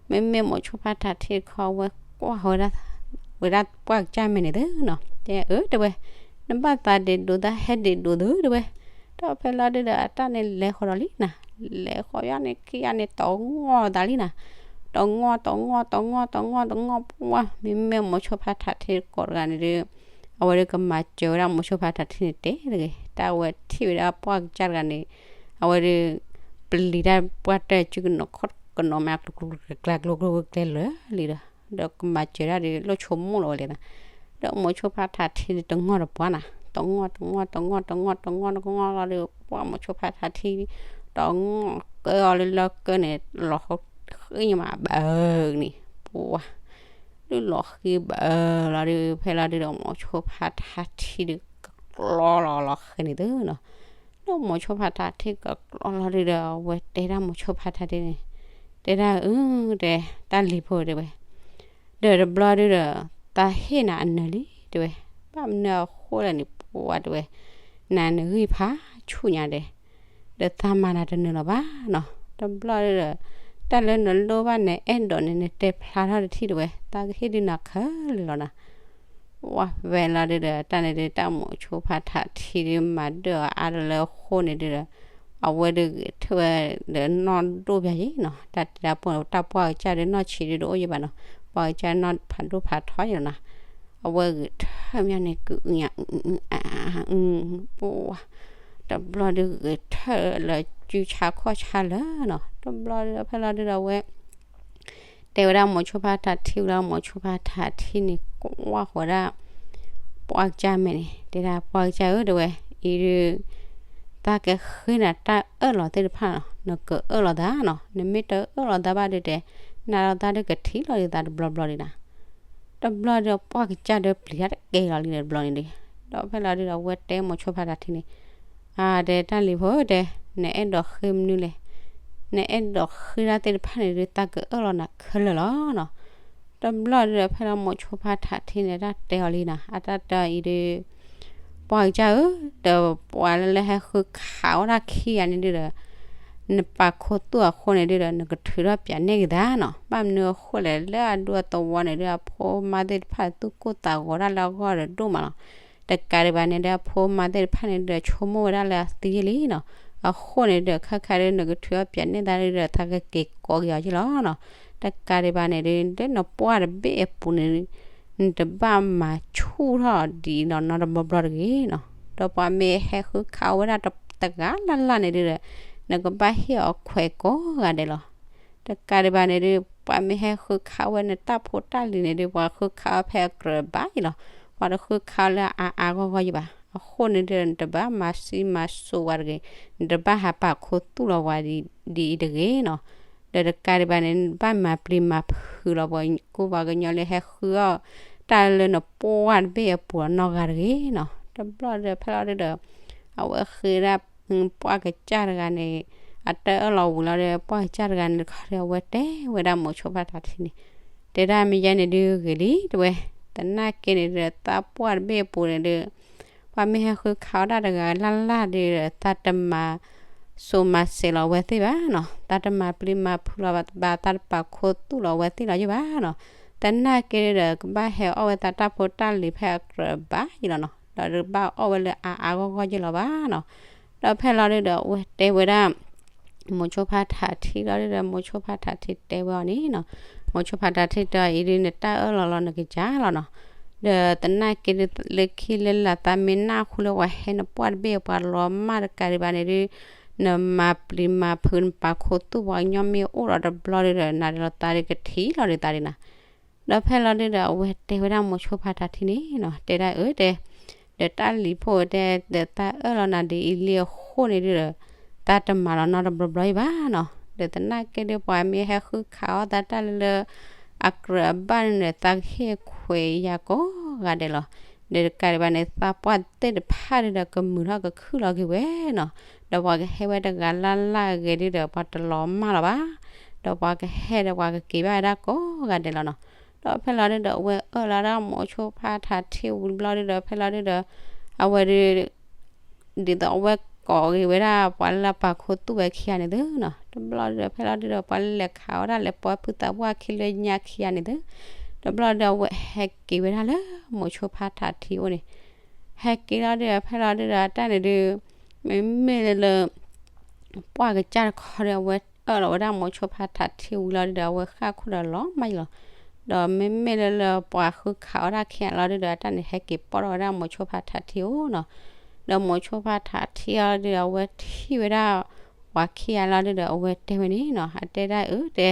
မ့မ့ၢ်မိၤဆိဖါထးထံတခီ အဝဲကွၢ်ဝဲဒၣ် ဝဲဒၣ်ပှၢ်ကစၢ်မဲာ်န့ၣ်သၢနီၤ, တဲအၢ တဲဝဲ, နဘၣ်သးဒ့ဒိးသးဟဲဒ့ဒိးသၢ တဲဝဲ, ဒီးဖဲလီၤဒုးဒီးအတၢ်န့ၣ်လဲၤဃီၤဒီးလံနၤ, လဲၤဃီၤယါန့ၣ်ခံယါန့ၣ် တီၤငီၢ်သးလံနၤ, တီၤငီၢ် တီၤငီၢ် တီၤငီၢ် တီၤငီၢ် တီၤငီၢ် ပှၢ် မ့မ့ၢ်မိၤဆိဖါထးထံတကိးတဂၤန့ၣ်ဒုး အဝဲဒုးကမၤစၢၤဝဲဒၣ်မိၤဆိဖါထးထံန့ၣ်တဲတဂ့ၤ, တၢ်အဝဲထံၣ်ဝဲဒၣ်ပှၢ်ကစၢ်တဂၤန့ၣ် အဝဲဒုး ပျံၤတၢ်ပှၢ်တၢၢ်စုကနိးခီၣ်ကနိးမး ကျိကျိကျဲကျဲကျိကျိကျဲလၢာ်လံဒီး ဒီးကမၤစၢၤဒၣ်ဒုး လိၣ်ဆိကမိၣ်လီၤဝဲလဲၣ်နၤ, ဒီးမိၤဆိဖါထးထံဒုးတငီၢ်တပှၢ်နၤ, တငီၢ် တငီၢ် တငီၢ် တငီၢ် တငီၢ် တငီၢ်လီၤဒီး ပှၢ်မိၤဆိဖါထးထံ တငီၢ်ကၢအီၤလၢလီၢ်ကၢန့ၣ် လီၤဃံမးဘၢန့ၣ် ပှၢ် ဒုးလီၤဃံဘၢလီၤဒုး ဖဲလီၤဒုးဒီး မိၤဆိဖါထးထံဒုးကကျီလီၤလီၤဃဲၤန့ၣ်သၢနီၤ, ဒီးမိၤဆိဖါထးထံကကျီလီၤဒုးဒီး အဝဲတဲဒၣ်မိၤဆိဖါထးထံန့ၣ် တဲဒၣ်အၢ တဲ တၢ်လံၤဖိတဲဝဲ ဒီးတဘျီဒုးဒီး သးဟ့ၣ်နၤအနၢၤလံ တဲဝဲ, ဘၣ်မနုၤအဃိလဲၣ်န့ၣ် ပှၢ်တဲဝဲ, နၤနဂံၢ်ဖးဆူၣ်ညါဒဲး, ဒီးသးမၤနၤတနၢၤလီၤဘၣ်နီၤ, တဘျီဒုးဒီး တၢ်လၢနလိၣ်ဘၣ်နအဲၣ်ဒိးန့ၣ် နတဲဖျါထီၣ်တထံၣ်တဲဝဲ, သးကဟ့ၣ်ဒုးနၤခဲလၢာ်လီၤနၤ ဝဲဖဲလီၤဒုးဒီး တၢ်န့ၣ်ဒုး တၢ်မိၤဆိဖါထးထံဒုး မၤဒၢၣ်အီၤအါတလၢအဃိန့ၣ်ဒုးဒီး အဝဲဒုးဂဲၤထၢၣ်ဝဲဒီးနီၢ်ဒိၣ်ဘၣ်ယံၤနီၤ, တၢ်တဲတၢ်ပှၢ် တၢ်ပှၢ်ကစၢ်ဒုးနီၢ်ဆံးဒုးတအိၣ်ယံၤဘၣ်နီၤ, ပှၢ်ကစၢ်နီၢ်ဖးဒိၣ်ဖးထီယလီၤနီၤ. အဝဲဂဲၤထၢၣ်မးန့ၣ် ကအုအုအါအါအု ပှၢ် တဘျီဒီးဂဲၤထၢၣ်လၢစုဆါခီၣ်ဆါလၢာ်နီၤ. တဘျီဒီးဖဲလီၤဒုဒီးအဝဲ တဲဝဲဒၣ်မိၤဆိဖါထးထံဝံၤလီၤ, မိၤဆိဖါထးထံန့ၣ် ကွၢ်ဃီၤဝဲဒၣ် ပှၢ်ကစၢ်မဲာ်န့ၣ် တဲဒၣ်ပှၢ်ကစၢ်ဧၢ တဲဝဲ, အံၤဒုး သးကဃ့နၤတၢ်အၢၣ်လီၤသ့ၣ်တဖၣ်နီၤ, နကအၢၣ်လီၤသးနီၤ, နမ့ၢ်တအၢၣ်လီၤသးဘၣ်ဒုးတဲ နၤဒီးသးဒုးကထံၣ်လီၤဒံးသးတဘျီဘျီဒံးနီၤ. တဘျီဒီးပှၢ်ကစၢ်ဒီးပျံၤတၢ်တကဲလီၤလံဒီးတဘျီန့ၣ်ဒီး, ဒီးဖဲလီၤဒုဒီးအဝဲတဲမိၤဆိဖါထးထံန့ၣ်, အါ တဲတၢ်လံၤဖိတဲ, နအဲၣ်ဒိးဃ့မနုၤလဲၣ်, နအဲၣ်ဒိးဃ့တၢ်သ့ၣ်တဖၣ်န့ၣ်ဒုး သးကအၢၣ်လီၤနၤခဲလၢာ်လီၤနီၤ. တဘျီဒီးဖဲလီၤမိၤဆိဖါထးထံန့ၣ် တၢ်တဲအီၤလံနီၤ, အတၢ်တဲအီၤအံၤဒုး ပှၢ်ကစၢ်ဧၢ, ဒီးပှၤလၢလၢဟဲဃုခးအီၣ်တၢ်ခံဂၤန့ၣ်ဒုဒီး နပာ်ခူသူၣ်အဃိန့ၣ်ဒုဒီး နကထုးထီၣ်ပၠးနဲၣ်က့ၤသးနီၤ. ဘၣ်မနုၤအဃိလဲၣ်, လၢအဒူအသဝီန့ၣ်ဒု အဖိမါသ့ၣ်တဖၣ်သူၣ်ကိၢ်သးဂီၤဒၣ်လၢအဂီၢ်ဒီးဒိၣ်မးလီၤ. တကးဒံးဘၣ်န့ၣ်ဒီး အဖိမါသ့ၣ်တဖၣ်န့ၣ်ဒီး ဆိကမိၣ်ဝဲဒၣ်လၢအသံယ့ၢ်လံနီၤ. အဃိန့ၣ်ဒီး ခဲခါဒီး နကထုးထီၣ်ပၠးနဲၣ်သးဒီး သးကက့ၤကိးက့ၤအီၤယ့ၢ်လီၤနီၤ. တကးဒံးဘၣ်န့ၣ်ဒီး လၢနပှၢ်တဘ့ၣ်အပူၤန့ၣ် နတဘၣ်မၤဆူၣ်ထီၣ်ဒံးနီၤနီတဘျီဘျီတဂ့ၤနီၤ. ဒီးပှၤမ့ၢ်ဟဲဃုခးအီၣ်ဝဲဒၣ်တဂၤလၢ်လၢ်န့ၣ်ဒုဒီး နကဘၣ်ဟ့ၣ်အီၤခွဲးကိးဂၤဒဲးလီၤ. တကးဒံးဘၣ်န့ၣ်ဒုး ပှၤမ့ၢ်ဟဲဃုခးအီၣ်ဝဲနတၢ်ဖိတၢ်လံၤန့ၣ်ဒုး ပှၤဃုခးအီၣ်ဖဲအကြၢးဘၣ်အံၤလီၤ. ပှၤတဃုခးအီၣ်လၢအအါအါဂီၢ်ဂီၢ်ယဘၣ်. အဃိန့ၣ်ဒီး နတဘၣ်မၤဆံးမၤစိးဝဲတဂ့ၤ, နတဘၣ်ဟးပာ်ခူသူၣ်လီၤပှၤဒ်အံၤတဂ့ၤနီၤ. ဒီးတကးဒံးဘၣ်န့ၣ် နဘၣ်မၤပျံၤမၤဖုးလီၤပှၤကူပှၤကညီလၢဟဲဃုအီၣ်တၢ်လၢနပှၢ်တဘ့ၣ်အပူၤ နီၢ်ဂၤတဂ့ၤနီၤ. တဘျီဒီးဖဲလီၤဒုဒီး အဝဲဃ့ဒၣ် ပှၢ်ကစၢ်တဂၤန့ၣ် အတၢ်အၢၣ်လီၤဝံၤလီၤဒီး ပှၢ်ကစၢ်တဂၤန့ၣ်တခီဒီး အဝဲတဲဝဲဒၣ်မိၤဆိဖါထးထံန့ၣ်, တဲဒၣ်မ့ၢ်ယဲန့ၣ်ဒုးဂ့ၤလံ တဲဝဲ, သနာ်က့န့ၣ်ဒီး သးပှၢ်တဘ့ၣ်အပူၤန့ၣ်ဒီး ပှၤမ့ၢ်ဟဲဃုခးအီၣ်တၢ်တဂၤလၢ်လၢ်ဒီး သးတမၤစိးမၤစဲးလီၤအဝဲသ့ၣ်ဘၣ်နီၤ, သးတမၤပျံၤမၤဖုးလီၤဘၣ်, သးတပာ်ခူသူၣ်လီၤအဝဲသ့ၣ်လီၤယ့ၢ်ဘၣ်နီၤ. သနာ်က့ဒီး ကဘၣ်ဟဲအီၣ်ဝဲသးတၢ်ဖိတၢ်လံၤဖဲအကြၢးဘၣ်ယ့ၢ်လီၤနီၤ, ဒီးတဘၣ်အီၣ်ဝဲလၢအါအါဂီၢ်ဂီၢ်ယ့ၢ်လီၤဘၣ်နီၤ. ဒီးဖဲလီၤဒုဒီး အဝဲတဲဝဲဒၣ် မိၤဆိဖါထးထံလီၤဒုဒီး မိၤဆိဖါထးထံတဲဝဲအီၤန့ၣ်နီၤ, မိၤဆိဖါထးထံတဲအီၤအံၤဒုး နတၢ်အၢၣ်လီၤလီၤနကစၢ်လီၤနီၤ. ဒီးသနာ်က့ဒုး လၢခံလၢလာ်သးမ့ၢ်နၢ်ဟူလၢပှၤဟဲနပှၢ်တဘ့ၣ်အပူၤလီၤမၢ်တကးဒံးဘၣ်န့ၣ်ဒုး နမၤပျံၤမၤဖုး နပာ်ခူသူၣ်ပှၤကညီမ့ၢ်အိၣ်ဒီးတဘျီဒုဒီး နၤဒီးလီၤသးဒုးကထံၣ်လီၤဒုးသးဒုးနီၤ. ဒီးဖဲလီၤဒုဒီး အဝဲတဲဝဲဒၣ်မိၤဆိဖါထးထံန့ၣ်နီၤ, တဲဒၣ်အၢတဲ, ဒီးတၢ်လံၤဖိတဲ ဒီးသးအၢၣ်လီၤနၤဒ်အံၤလံအဃိန့ၣ်ဒုဒီး သးတမၤလီၤနီတဘျီဘျီအံၤဘၣ်နီၤ. ဒီးသနာ်က့ဒုး ပှၤမ့ၢ်ဟဲဃုခးအီၣ်သးတၢ်လၢလၢ အကြၢးအဘၣ်န့ၣ်ဒီး သးကဟ့ၣ်ခွဲးယာ်ကိးဂၤဒဲးလီၤ. ဒီးတကးဒံးဘၣ်န့ၣ် သးပှၢ်သ့ၣ်တဖၣ်ဒုဒီး ကမုာ်ထီၣ်ကခုၣ်လီၤက့ၤဝဲနီၤ. ဒီးပှၤကဟဲဝဲတဂၤလၢ်လၢ်အဂ့ၤဒုဒီး ပှၤတလီၤမၢ်လီၤဘၣ်. ဒီးပှၤကဟဲဒီးပှၤကက့ၤဘၣ်ဝဲဒၣ်ကိးဂၤဒဲးလီၤနီၤ. ဒီးဖဲလီၤဒုဒီး အဝဲအၢၣ်လီၤဒၣ်မိၤဆိဖါထးထံဝံၤတဘျီဒုဒီး ဖဲလီၤဒုဒီး အဝဲဒုး ဒ်သိးအဝဲကိးက့ၤဝဲဒၣ်ပှၤလၢပာ်ခူသူၣ်ဝဲခံဂၤန့ၣ်သုနီၤ. တဘျီဒုဒီး ဖဲလီၤဒုဒီး ပှၤလၢလဲၤခးဝဲဒၣ်လဲၤပှၢ်ဖုသးပှၢ်ခံလၢညါခံဂၤန့ၣ်သု, တဘျီဒုဒီး အဝဲဟဲက့ၤဝဲဒၣ်လၢမိၤဆိဖါထးထံအိၣ်န့ၣ် ဟဲက့ၤလီၤဒုဒီး ဖဲလီၤဒုဒီး အတၢ်န့ၣ်ဒုး မ့မ့ၢ်လၢ ပှၢ်ကစၢ်တခီဒီး အဝဲအၢၣ်လီၤဝဲဒၣ်မိၤဆိဖါထးထံဝံၤလီၤဒုဒီး အဝဲဃၣ်ခိၣ်ဒီးလီၤမၢ်ယလီၤ. ဒီးမ့မ့ၢ်လၢလၢပှၤဃုခးအီၣ်တၢ်ခံဂၤလီၤဒုဒီး အတၢ်န့ၣ်ဟဲက့ၤပိာ်ထီၣ်ဝဲဒၣ်မိၤဆိဖါထးထံအိၣ်နီၤ. ဒီးမိၤဆိဖါထးထံအီၤဒုဒီး အဝဲထံၣ်ဝဲဒၣ်ပှၤခံဂၤလီၤဒုဒီး အဝဲတဲဝဲန့ၣ်နီၤ, အတဲဒၣ်အၢတဲ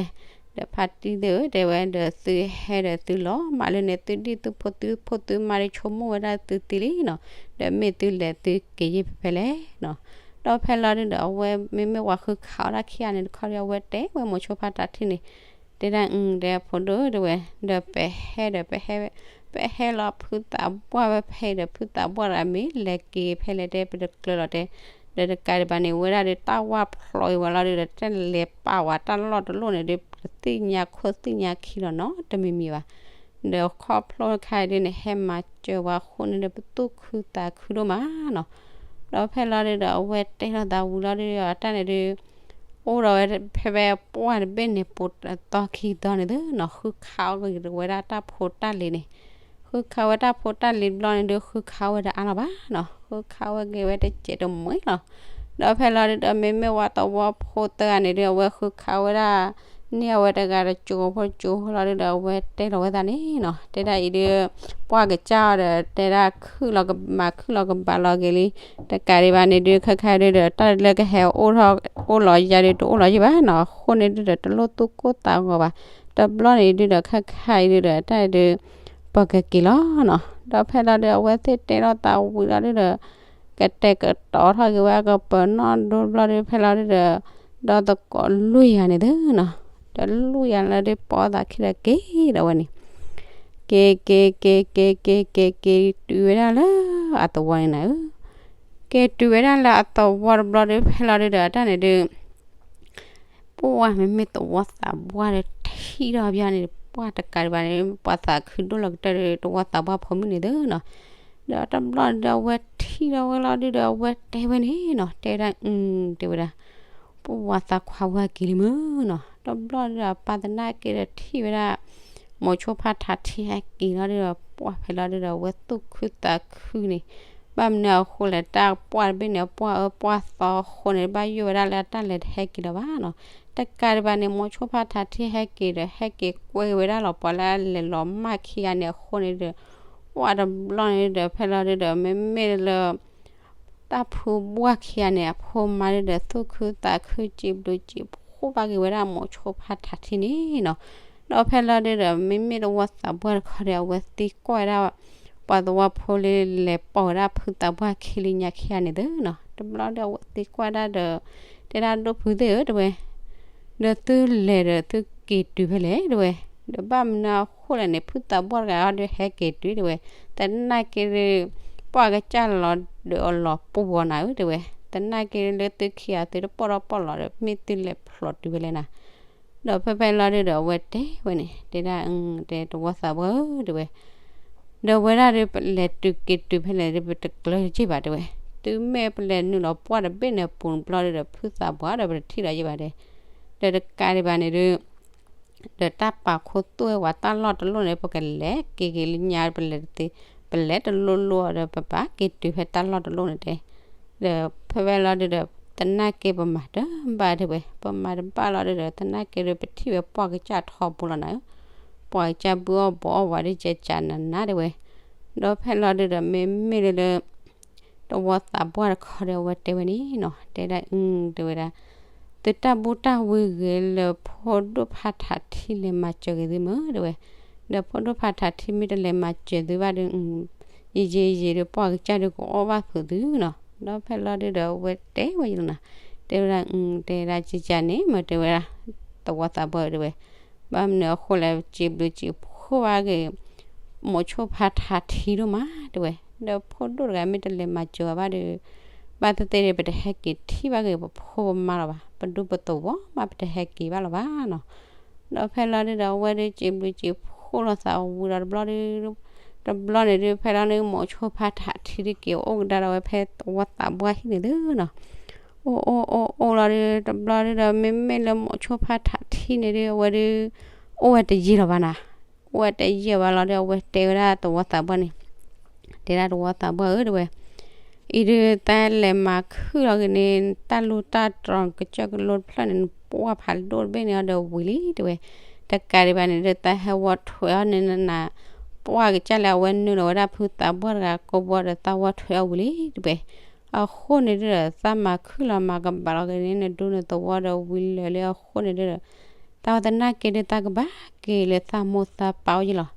ဒီးဖါတံၢ်သ့ၣ်ဧၢ တဲဝဲ ဒီးသုဟဲဒီးသုလီၤမၢ်လၢန့ၣ် သုဒ်သုဖိသုဖိသုမါဒ်ဆိကမိၣ်ဝဲဒၣ်သုသ့လံနီၤ, ဒီးမ့ၢ်သုလဲၤသုက့ၤယ့ၢ်ဖဲဖဲလဲၣ်နီၤ. ဒီးဖဲလီၤဒုဒီး အဝဲမ့မ့ၢ်ပှၤဃုခးအီၣ်တၢ်ခံဂၤန့ၣ်တခီဒီး အဝဲတဲဝဲမိၤဆိဖါထးထံန့ၣ် တဲဒၣ်အၢ ဒီးဖိဒိၣ်တဲဝဲ ဒီးပဟဲဒီးပဟဲ ပဟဲလီၤဖုသးပှၢ်ဝဲဖဲဒီး ဖုသးပှၢ်တဂၤမ့ၢ်လဲၤက့ၤဖဲလဲၣ်တဲ ပတကျၢၤလီၤတဲ. ဒီးတကးဒံးဘၣ်န့ၣ် ဝဲဒၣ်ဒီးတၢ်ဝၢ်ဖျိးအံၤဝဲလီၤဒုဒီး တၢ်လဲၤပာ်ဝဲတၢ်လီၢ်တလီၢ်န့ၣ်ဒီး ပတသ့ၣ်ညါခိၣ်သ့ၣ်ညါခံလီၤနီတမံၤမံၤဘၣ်. ဒီးခီဖျိတခါအံၤဒုန့ၣ် ဟဲမၤစၢၤပှၤအဃိန့ၣ်ဒီး ပသူၣ်ခုသးခုဒိၣ်မးနီၤ. ဒီးဖဲလီၤဒုဒီး အဝဲတဲလိာ်သးဝံၤလီၤဒုဒီး အတၢ်န့ၣ်ဒုး အိၣ်ဒီးဝဲဖဲဖဲပှၢ်တဘ့ၣ်န့ၣ် ပူၤသီခံသီန့ၣ်သုနီၤ ဃုခးအီၣ်က့ၤဝဲဒၣ်တၢ်ဖိတၢ်လံၤန့ၣ်, ဃုခးဝဲတၢ်ဖိတၢ်လံၤတဘျီန့ၣ်ဒုး ဃုခးဝဲတအါလီၤဘၣ်နီၤ, ဃုခးဝဲက့ၤဝဲတစဲးတမှဲလီၤ. ဒီးဖဲလီၤဒုဒီး မ့မ့ၢ်ဝဲသဝီဖိသၢဂၤန့ၣ်ဒုး အဝဲဃုခးဝဲဒၣ် န့ၢ်အဝဲတဂၤတကၠိဖိတကၠိဖိလီၤဒုဒီး အဝဲတဲလီၤဝဲသးန့ၣ်နီၤ, တဲဒၣ်အံၤဒုး ပှၢ်ကစၢ်အီၤဒီး တဲဒၣ်ခုၣ်လီၤကမၤခုၣ်လီၤကဘၣ်လီၤက့ၤလံ, တကးဒံးဘၣ်န့ၣ်ဒုး ခဲခါဒုဒီး တၢ်လၢကဟဲအိၣ်ထီၣ်အိၣ်လီၤယၤဒုး တအိၣ်လီၤယံာ်ဘၣ်နီၤ, အဃိန့ၣ်ဒုဒီး တလိၣ်သူၣ်ကိၢ်သးဂီၤဘၣ်, တဘျီန့ၣ်ဒုဒီး ခဲခါအံၤဒုဒီး တၢ်ဒုး ပကက့ၤလီၤနီၤ, ဒီးဖဲလီၤဒုး အဝဲသ့ၣ်တဲထီၣ်သးဝံၤလီၤဒုဒီး ကတဲာ်ကတီၤထီၣ်က့ၤဝဲအကပၤနီၣ်ဒိတဘျီဒုး ဖဲလီၤဒုဒီး ဒီသကိးလွံၢ်ယၤန့ၣ်သနီၤ, ဒီးလွံၢ်ယၤလီၤဒုး ပိာ်သးခံဒီးက့ၤဒီးဝဲန့ၣ်, က့ၤ က့ၤ က့ၤ က့ၤ က့ၤ က့ၤ က့ၤ တုၤဝဲဒၣ်လၢအသဝီန့ၣ်နၤဧၢ, က့ၤတုၤဝဲဒၣ်လၢအသဝီတဘျီဒုး ဖဲလီၤဒုဒီး အတၢ်န့ၣ်ဒုး ပှၢ်မ့မ့ၢ်သဝီသးပှၢ်ဒီးထံၣ်ထီၣ်ဘၣ်န့ၣ် ပှၢ်တကးဒံးဘၣ်န့ၣ် ပှၤသးခုဒိၣ်လီၤကတၢၢ်ဒီး သဝီသးပှၢ်ဖိမုၣ်န့ၣ်သနီၤ, ဒီးတဘျီဒုဒီး အဝဲထံၣ်ထီၣ်ဝဲလီၤဒုဒီး အဝဲတဲဝဲန့ၣ်နီၤ, တဲဒၣ် အု တဲဝဲဒၣ် ပှၢ်သးခွါဝဲက့ၤလံမုၢ်နီၤ, တဘျီဒုဒီး ပၢ်သနာ်က့ဒီးထံၣ်ဝဲဒၣ် မိၤဆိဖါထးထံဟဲက့ၤလီၤဒုဒီး ပှၢ်ဖဲလီၤဒုဒီး အဝဲသူၣ်ခုသးခုန့ၣ်, ဘၣ်မနုၤအဃိလဲၣ် တၢ်ပှၢ်တဘ့ၣ်န့ၣ် ပှၢ်အၢပှၢ်သီအဃိန့ၣ် ဘၣ်ယိၣ်ဝဲဒၣ်လၢအတၢ်လဲၤတဟဲက့ၤလၢၤဘၣ်နီၤ, တကးဒံးဘၣ်န့ၣ် မိၤဆိဖါထးထံဟဲက့ၤဒီး ဟဲက့ၤကွဲက့ၤဝဲဒၣ်လီၤ ပှၤလၢအလဲၤလီၤမၢ်ခံဂၤန့ၣ်အဃိန့ၣ်ဒီး ပှၢ်တဘျီန့ၣ်ဒီး ဖဲလီၤဒုဒီး မ့မ့ၢ်လၢ တၢ်ဖုဘှၢ်ခံဂၤန့ၣ် အဖိမါဒုဒီး သူၣ်ခုသးခု စံးဘျုးစံးဖှိၣ်ဘၣ်က့ၤဝဲဒၣ် မိၤဆိဖါထးထံန့ၣ်နီၤ, ဒီးဖဲလီၤဒုဒီး မ့မ့ၢ်သဝီသးပှၢ်တခီဒီး အဝဲသံကွၢ်ဝဲဒၣ် ပှၤသဝီဖိလၢလဲၤပိာ်ဝဲဒၣ်ဖုသးပှၢ်ခံလၢညါခံဂၤန့ၣ်သနီၤ, တဘျီဒီး အဝဲသံကွၢ်ဒၣ်ဒီး တဲဒၣ်ဒိၣ်ဖုသ့ၣ်ဧၢ တဲဝဲ ဒီးသုလဲၤဒီးသုက့ၤတုၤဖဲလဲၣ် တဲဝဲ, ဒီးဘၣ်မနုၤအဃိလဲၣ်န့ၣ် ဖုသးပှၢ်တဂၤအံၤဒီးဟဲက့ၤတုၤ တဲဝဲ, သနာ်က့ဒီး ပှၢ်ကစၢ်လီၤဒီးအလီၤပှီၢ်နၤဧၢ တဲဝဲ, သနာ်က့လၢသုခံဂၤသုတပိာ်ထီၣ်ပီၣ်လီၤဒီး မ့ၢ်သုလဲၤဖျိးတုၤဖဲလဲၣ်နၤ, ဒီးဖဲဖဲလီၤဒုဒီး အဝဲတဲဝဲန့ၣ် တဲဒၣ် တဲသဝီသးပှၢ်ဧၢ တဲဝဲ ဒီးဝဲဒၣ်ဒီး ပလဲၤတုၤက့ၤတုၤဖဲလဲၣ်ဒီး ပတကျၢၤက့ၤဘၣ် တဲဝဲ, တုၤမ့ၢ်ပလဲၤနုာ်လီၤပှၢ်တဘ့ၣ်န့ၣ် ပူၤတဘျီဒီး ဖုသးပှၢ်ဒီး ပတထံၣ်လီၤယံာ်ဘၣ်တဲ, ဒီးတကးဒံးဘၣ်န့ၣ်ဒီး ဒီးတၢ်ပာ်ခူသူၣ်ဝဲပှၤတၢ်လီၢ်တလီၢ်န့ၣ် ပကလဲၤက့ၤက့ၤလၢညါ ပလဲၤတသ့, ပလဲၤတလိၣ်လိၣ်ဒီး ပဘၣ်က့ၤတုၤဖဲတၢ်လီၢ်တလီၢ်န့ၣ်တဲ, ဒီးဖဲဖဲလီၤဒုဒီး သနာ်က့ပမၤတဘၣ်တဲဝဲ, ပမၤတဘၣ်လီၤဒုဒီး သနာ်က့ဒီး ပထံၣ်ဝဲပှၢ်ကစၢ်ထီဘိလီၤနၤဧၢ, ပှၢ်ကစၢ်ဘုအီၣ်ဘီအီၣ်ဝဲဒ်ကကးနၤနၤတဲဝဲ, ဒီးဖဲလီၤဒုဒီး မ့မ့ၢ်လၢ သဝီသးပှၢ်တခီဒီး အဝဲတဲဝဲန့ၣ်နီၤ, တဲဒၣ် အု တဲဝဲဒၣ်, သုတၢ်ဘူၣ်တၢ်ဝံဂ့ၤလၢ ဖိဒိၣ်ဖါထးထံလဲၤမၤစၢၤဂ့ၤသုမုၢ် တဲဝဲ, ဒီးဖိဒိၣ်ဖါထးထံမ့ၢ်တလဲၤမၤစၢၤသုဘၣ်ဒီး ယံာ်ယံာ်ယံာ်ဒီး ပှၢ်ကစၢ်ဒီးကအိၣ်ဘၣ်ဖုးသုနီၤ, ဒီးဖဲလီၤဒုဒီး အဝဲတဲဝဲယလီၤနၤ, တဲဝဲဒၣ် အု တဲဒၣ်ကကးန့ၣ် မ့ၢ်တဲဝဲဒၣ် သဝီသးပှၢ်တဲဝဲ, ဘၣ်မနုၤအဃိလဲၣ် စံးဘျုးစံးဖှိၣ်ဘၣ်က့ၤ မိၤဆိဖါထးထံဒိၣ်မး တဲဝဲ, ဒီးဖိဒိၣ်တဂၤမ့ၢ်တလဲၤမၤစၢၤဘၣ်ဒီး ဘၣ်သ့ၣ်သ့ၣ်ဒီး ပတဟဲက့ၤထံၣ်ဘၣ်က့ၤ ပဖိပမါလီၤဘၣ်, ပဒူပသဝီမး ပတဟဲက့ၤဘၣ်လီၤဘၣ်နီၤ, ဒီးဖဲလီၤဒုဒီး အဝဲဒုးစံးဘျုးစံးဖှိၣ်လိာ်သးဝံၤဒီးတဘျီဒု တဘျီန့ၣ်ဒုး ဖဲလီၤန့ၣ် မိၤဆိဖါထးထံဒုးက့ၤအိၣ်ကဒါဒီးဝဲဖဲသဝီသးပှၢ်ဟံၣ်န့ၣ်သုနီၤ, အိၣ်အိၣ်အိၣ်အိၣ်လီၤဒုး တဘျီဒုဒီး မ့မ့ၢ်လၢမိၤဆိဖါထးထံန့ၣ်ဒုး အဝဲဒုး အိၣ်ဝဲတယံာ်လီၤဘၣ်နၤ, အိၣ်ဝဲတယံာ်ဘၣ်လီၤဒီး အဝဲတဲဝဲဒၣ်သဝီသးပှၢ်န့ၣ်, တဲဒၣ်သဝီသးပှၢ်ဧၢ တဲဝဲ, အံၤဒုးတၢ်လဲၤမၤခုၣ်လီၤက့ၤန့ၣ် တၢ်လူတၢ်တြီၤကစၢၢ်ကလိတဖျၢၣ်န့ၣ် နပှၢ်ဖးဒိၣ်တဘ့ၣ်န့ၣ်အီၤဒီးဝံၤလံ တဲဝဲ, တကးဒံးဘၣ်န့ၣ်ဒီး တၢ်ဟဲဝီထွဲအီၤန့ၣ်နၤ ပှၢ်ကစၢ်လၢအဝဲနုာ်လီၤဝဲဒၣ်ဖုသးပှၢ်တဂၤကိးဘီဒီး တၢ်ဝီထွဲအီၤဝံၤလံ တဲဝဲ, အဃိန့ၣ်ဒုဒီး တၢ်မၤခုၣ်လီၤမၤကဘၣ်လီၤက့ၤန့ၣ် နဒူနသဝီဒီးဝံၤလၢာ်လံအဃိန့ၣ်ဒုဒီး တၢ်ဝဲသနာ်က့ဒုး တၢ်ကဘၣ်က့ၤလၢတၢ်မိၢ်တၢ်ပၢ်အိၣ်ယံၤလီၤ.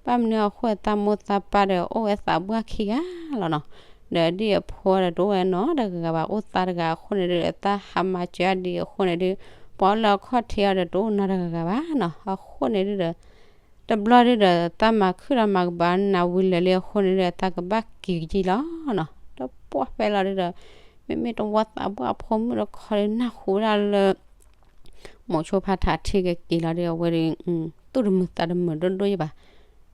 ဘၣ်မနုၤအဃိ တၢ်မိၢ်တၢ်ပၢ်ဒီး အိၣ်ဝဲသးပှၢ်ခံဂၤလီၤနီၤ. ဒီးဒ်အဖိဒီးတအိၣ်ဝဲနီတဂၤဘၣ် အိၣ်သးတဂၤအဃိန့ၣ်ဒုး တၢ်ဟးမၤစၢၤအဒံးအဃိန့ၣ်ဒုး ပှၤအိၣ်လၢအခီၣ်ထံးအီၤဒီးတအိၣ်နီတဂၤဘၣ်နီၤ. အဃိန့ၣ်ဒုးဒီး တဘျီဒုးဒီး တၢ်မၤခုၣ်ဒီးမၤကဘၣ်နၤဝံၤလၢာ်လံအဃိန့ၣ်ဒုး တၢ်ကဘၣ်က့ၤကယံၤလီၤနီၤ. ဒီးပှၢ်ဖဲလီၤဒုးဒီး မ့မ့ၢ်တဝီသးပှၢ်အဖိမုၣ်တခီဒုး နၢ်ဟူဝဲဒၣ်လၢ မိၤဆိဖါထးထံကက့ၤလီၤဒီး အဝဲဒုး သူၣ်တမုာ်သးတမုာ်ဒိၣ်ဒိၣ်ယဘၣ်.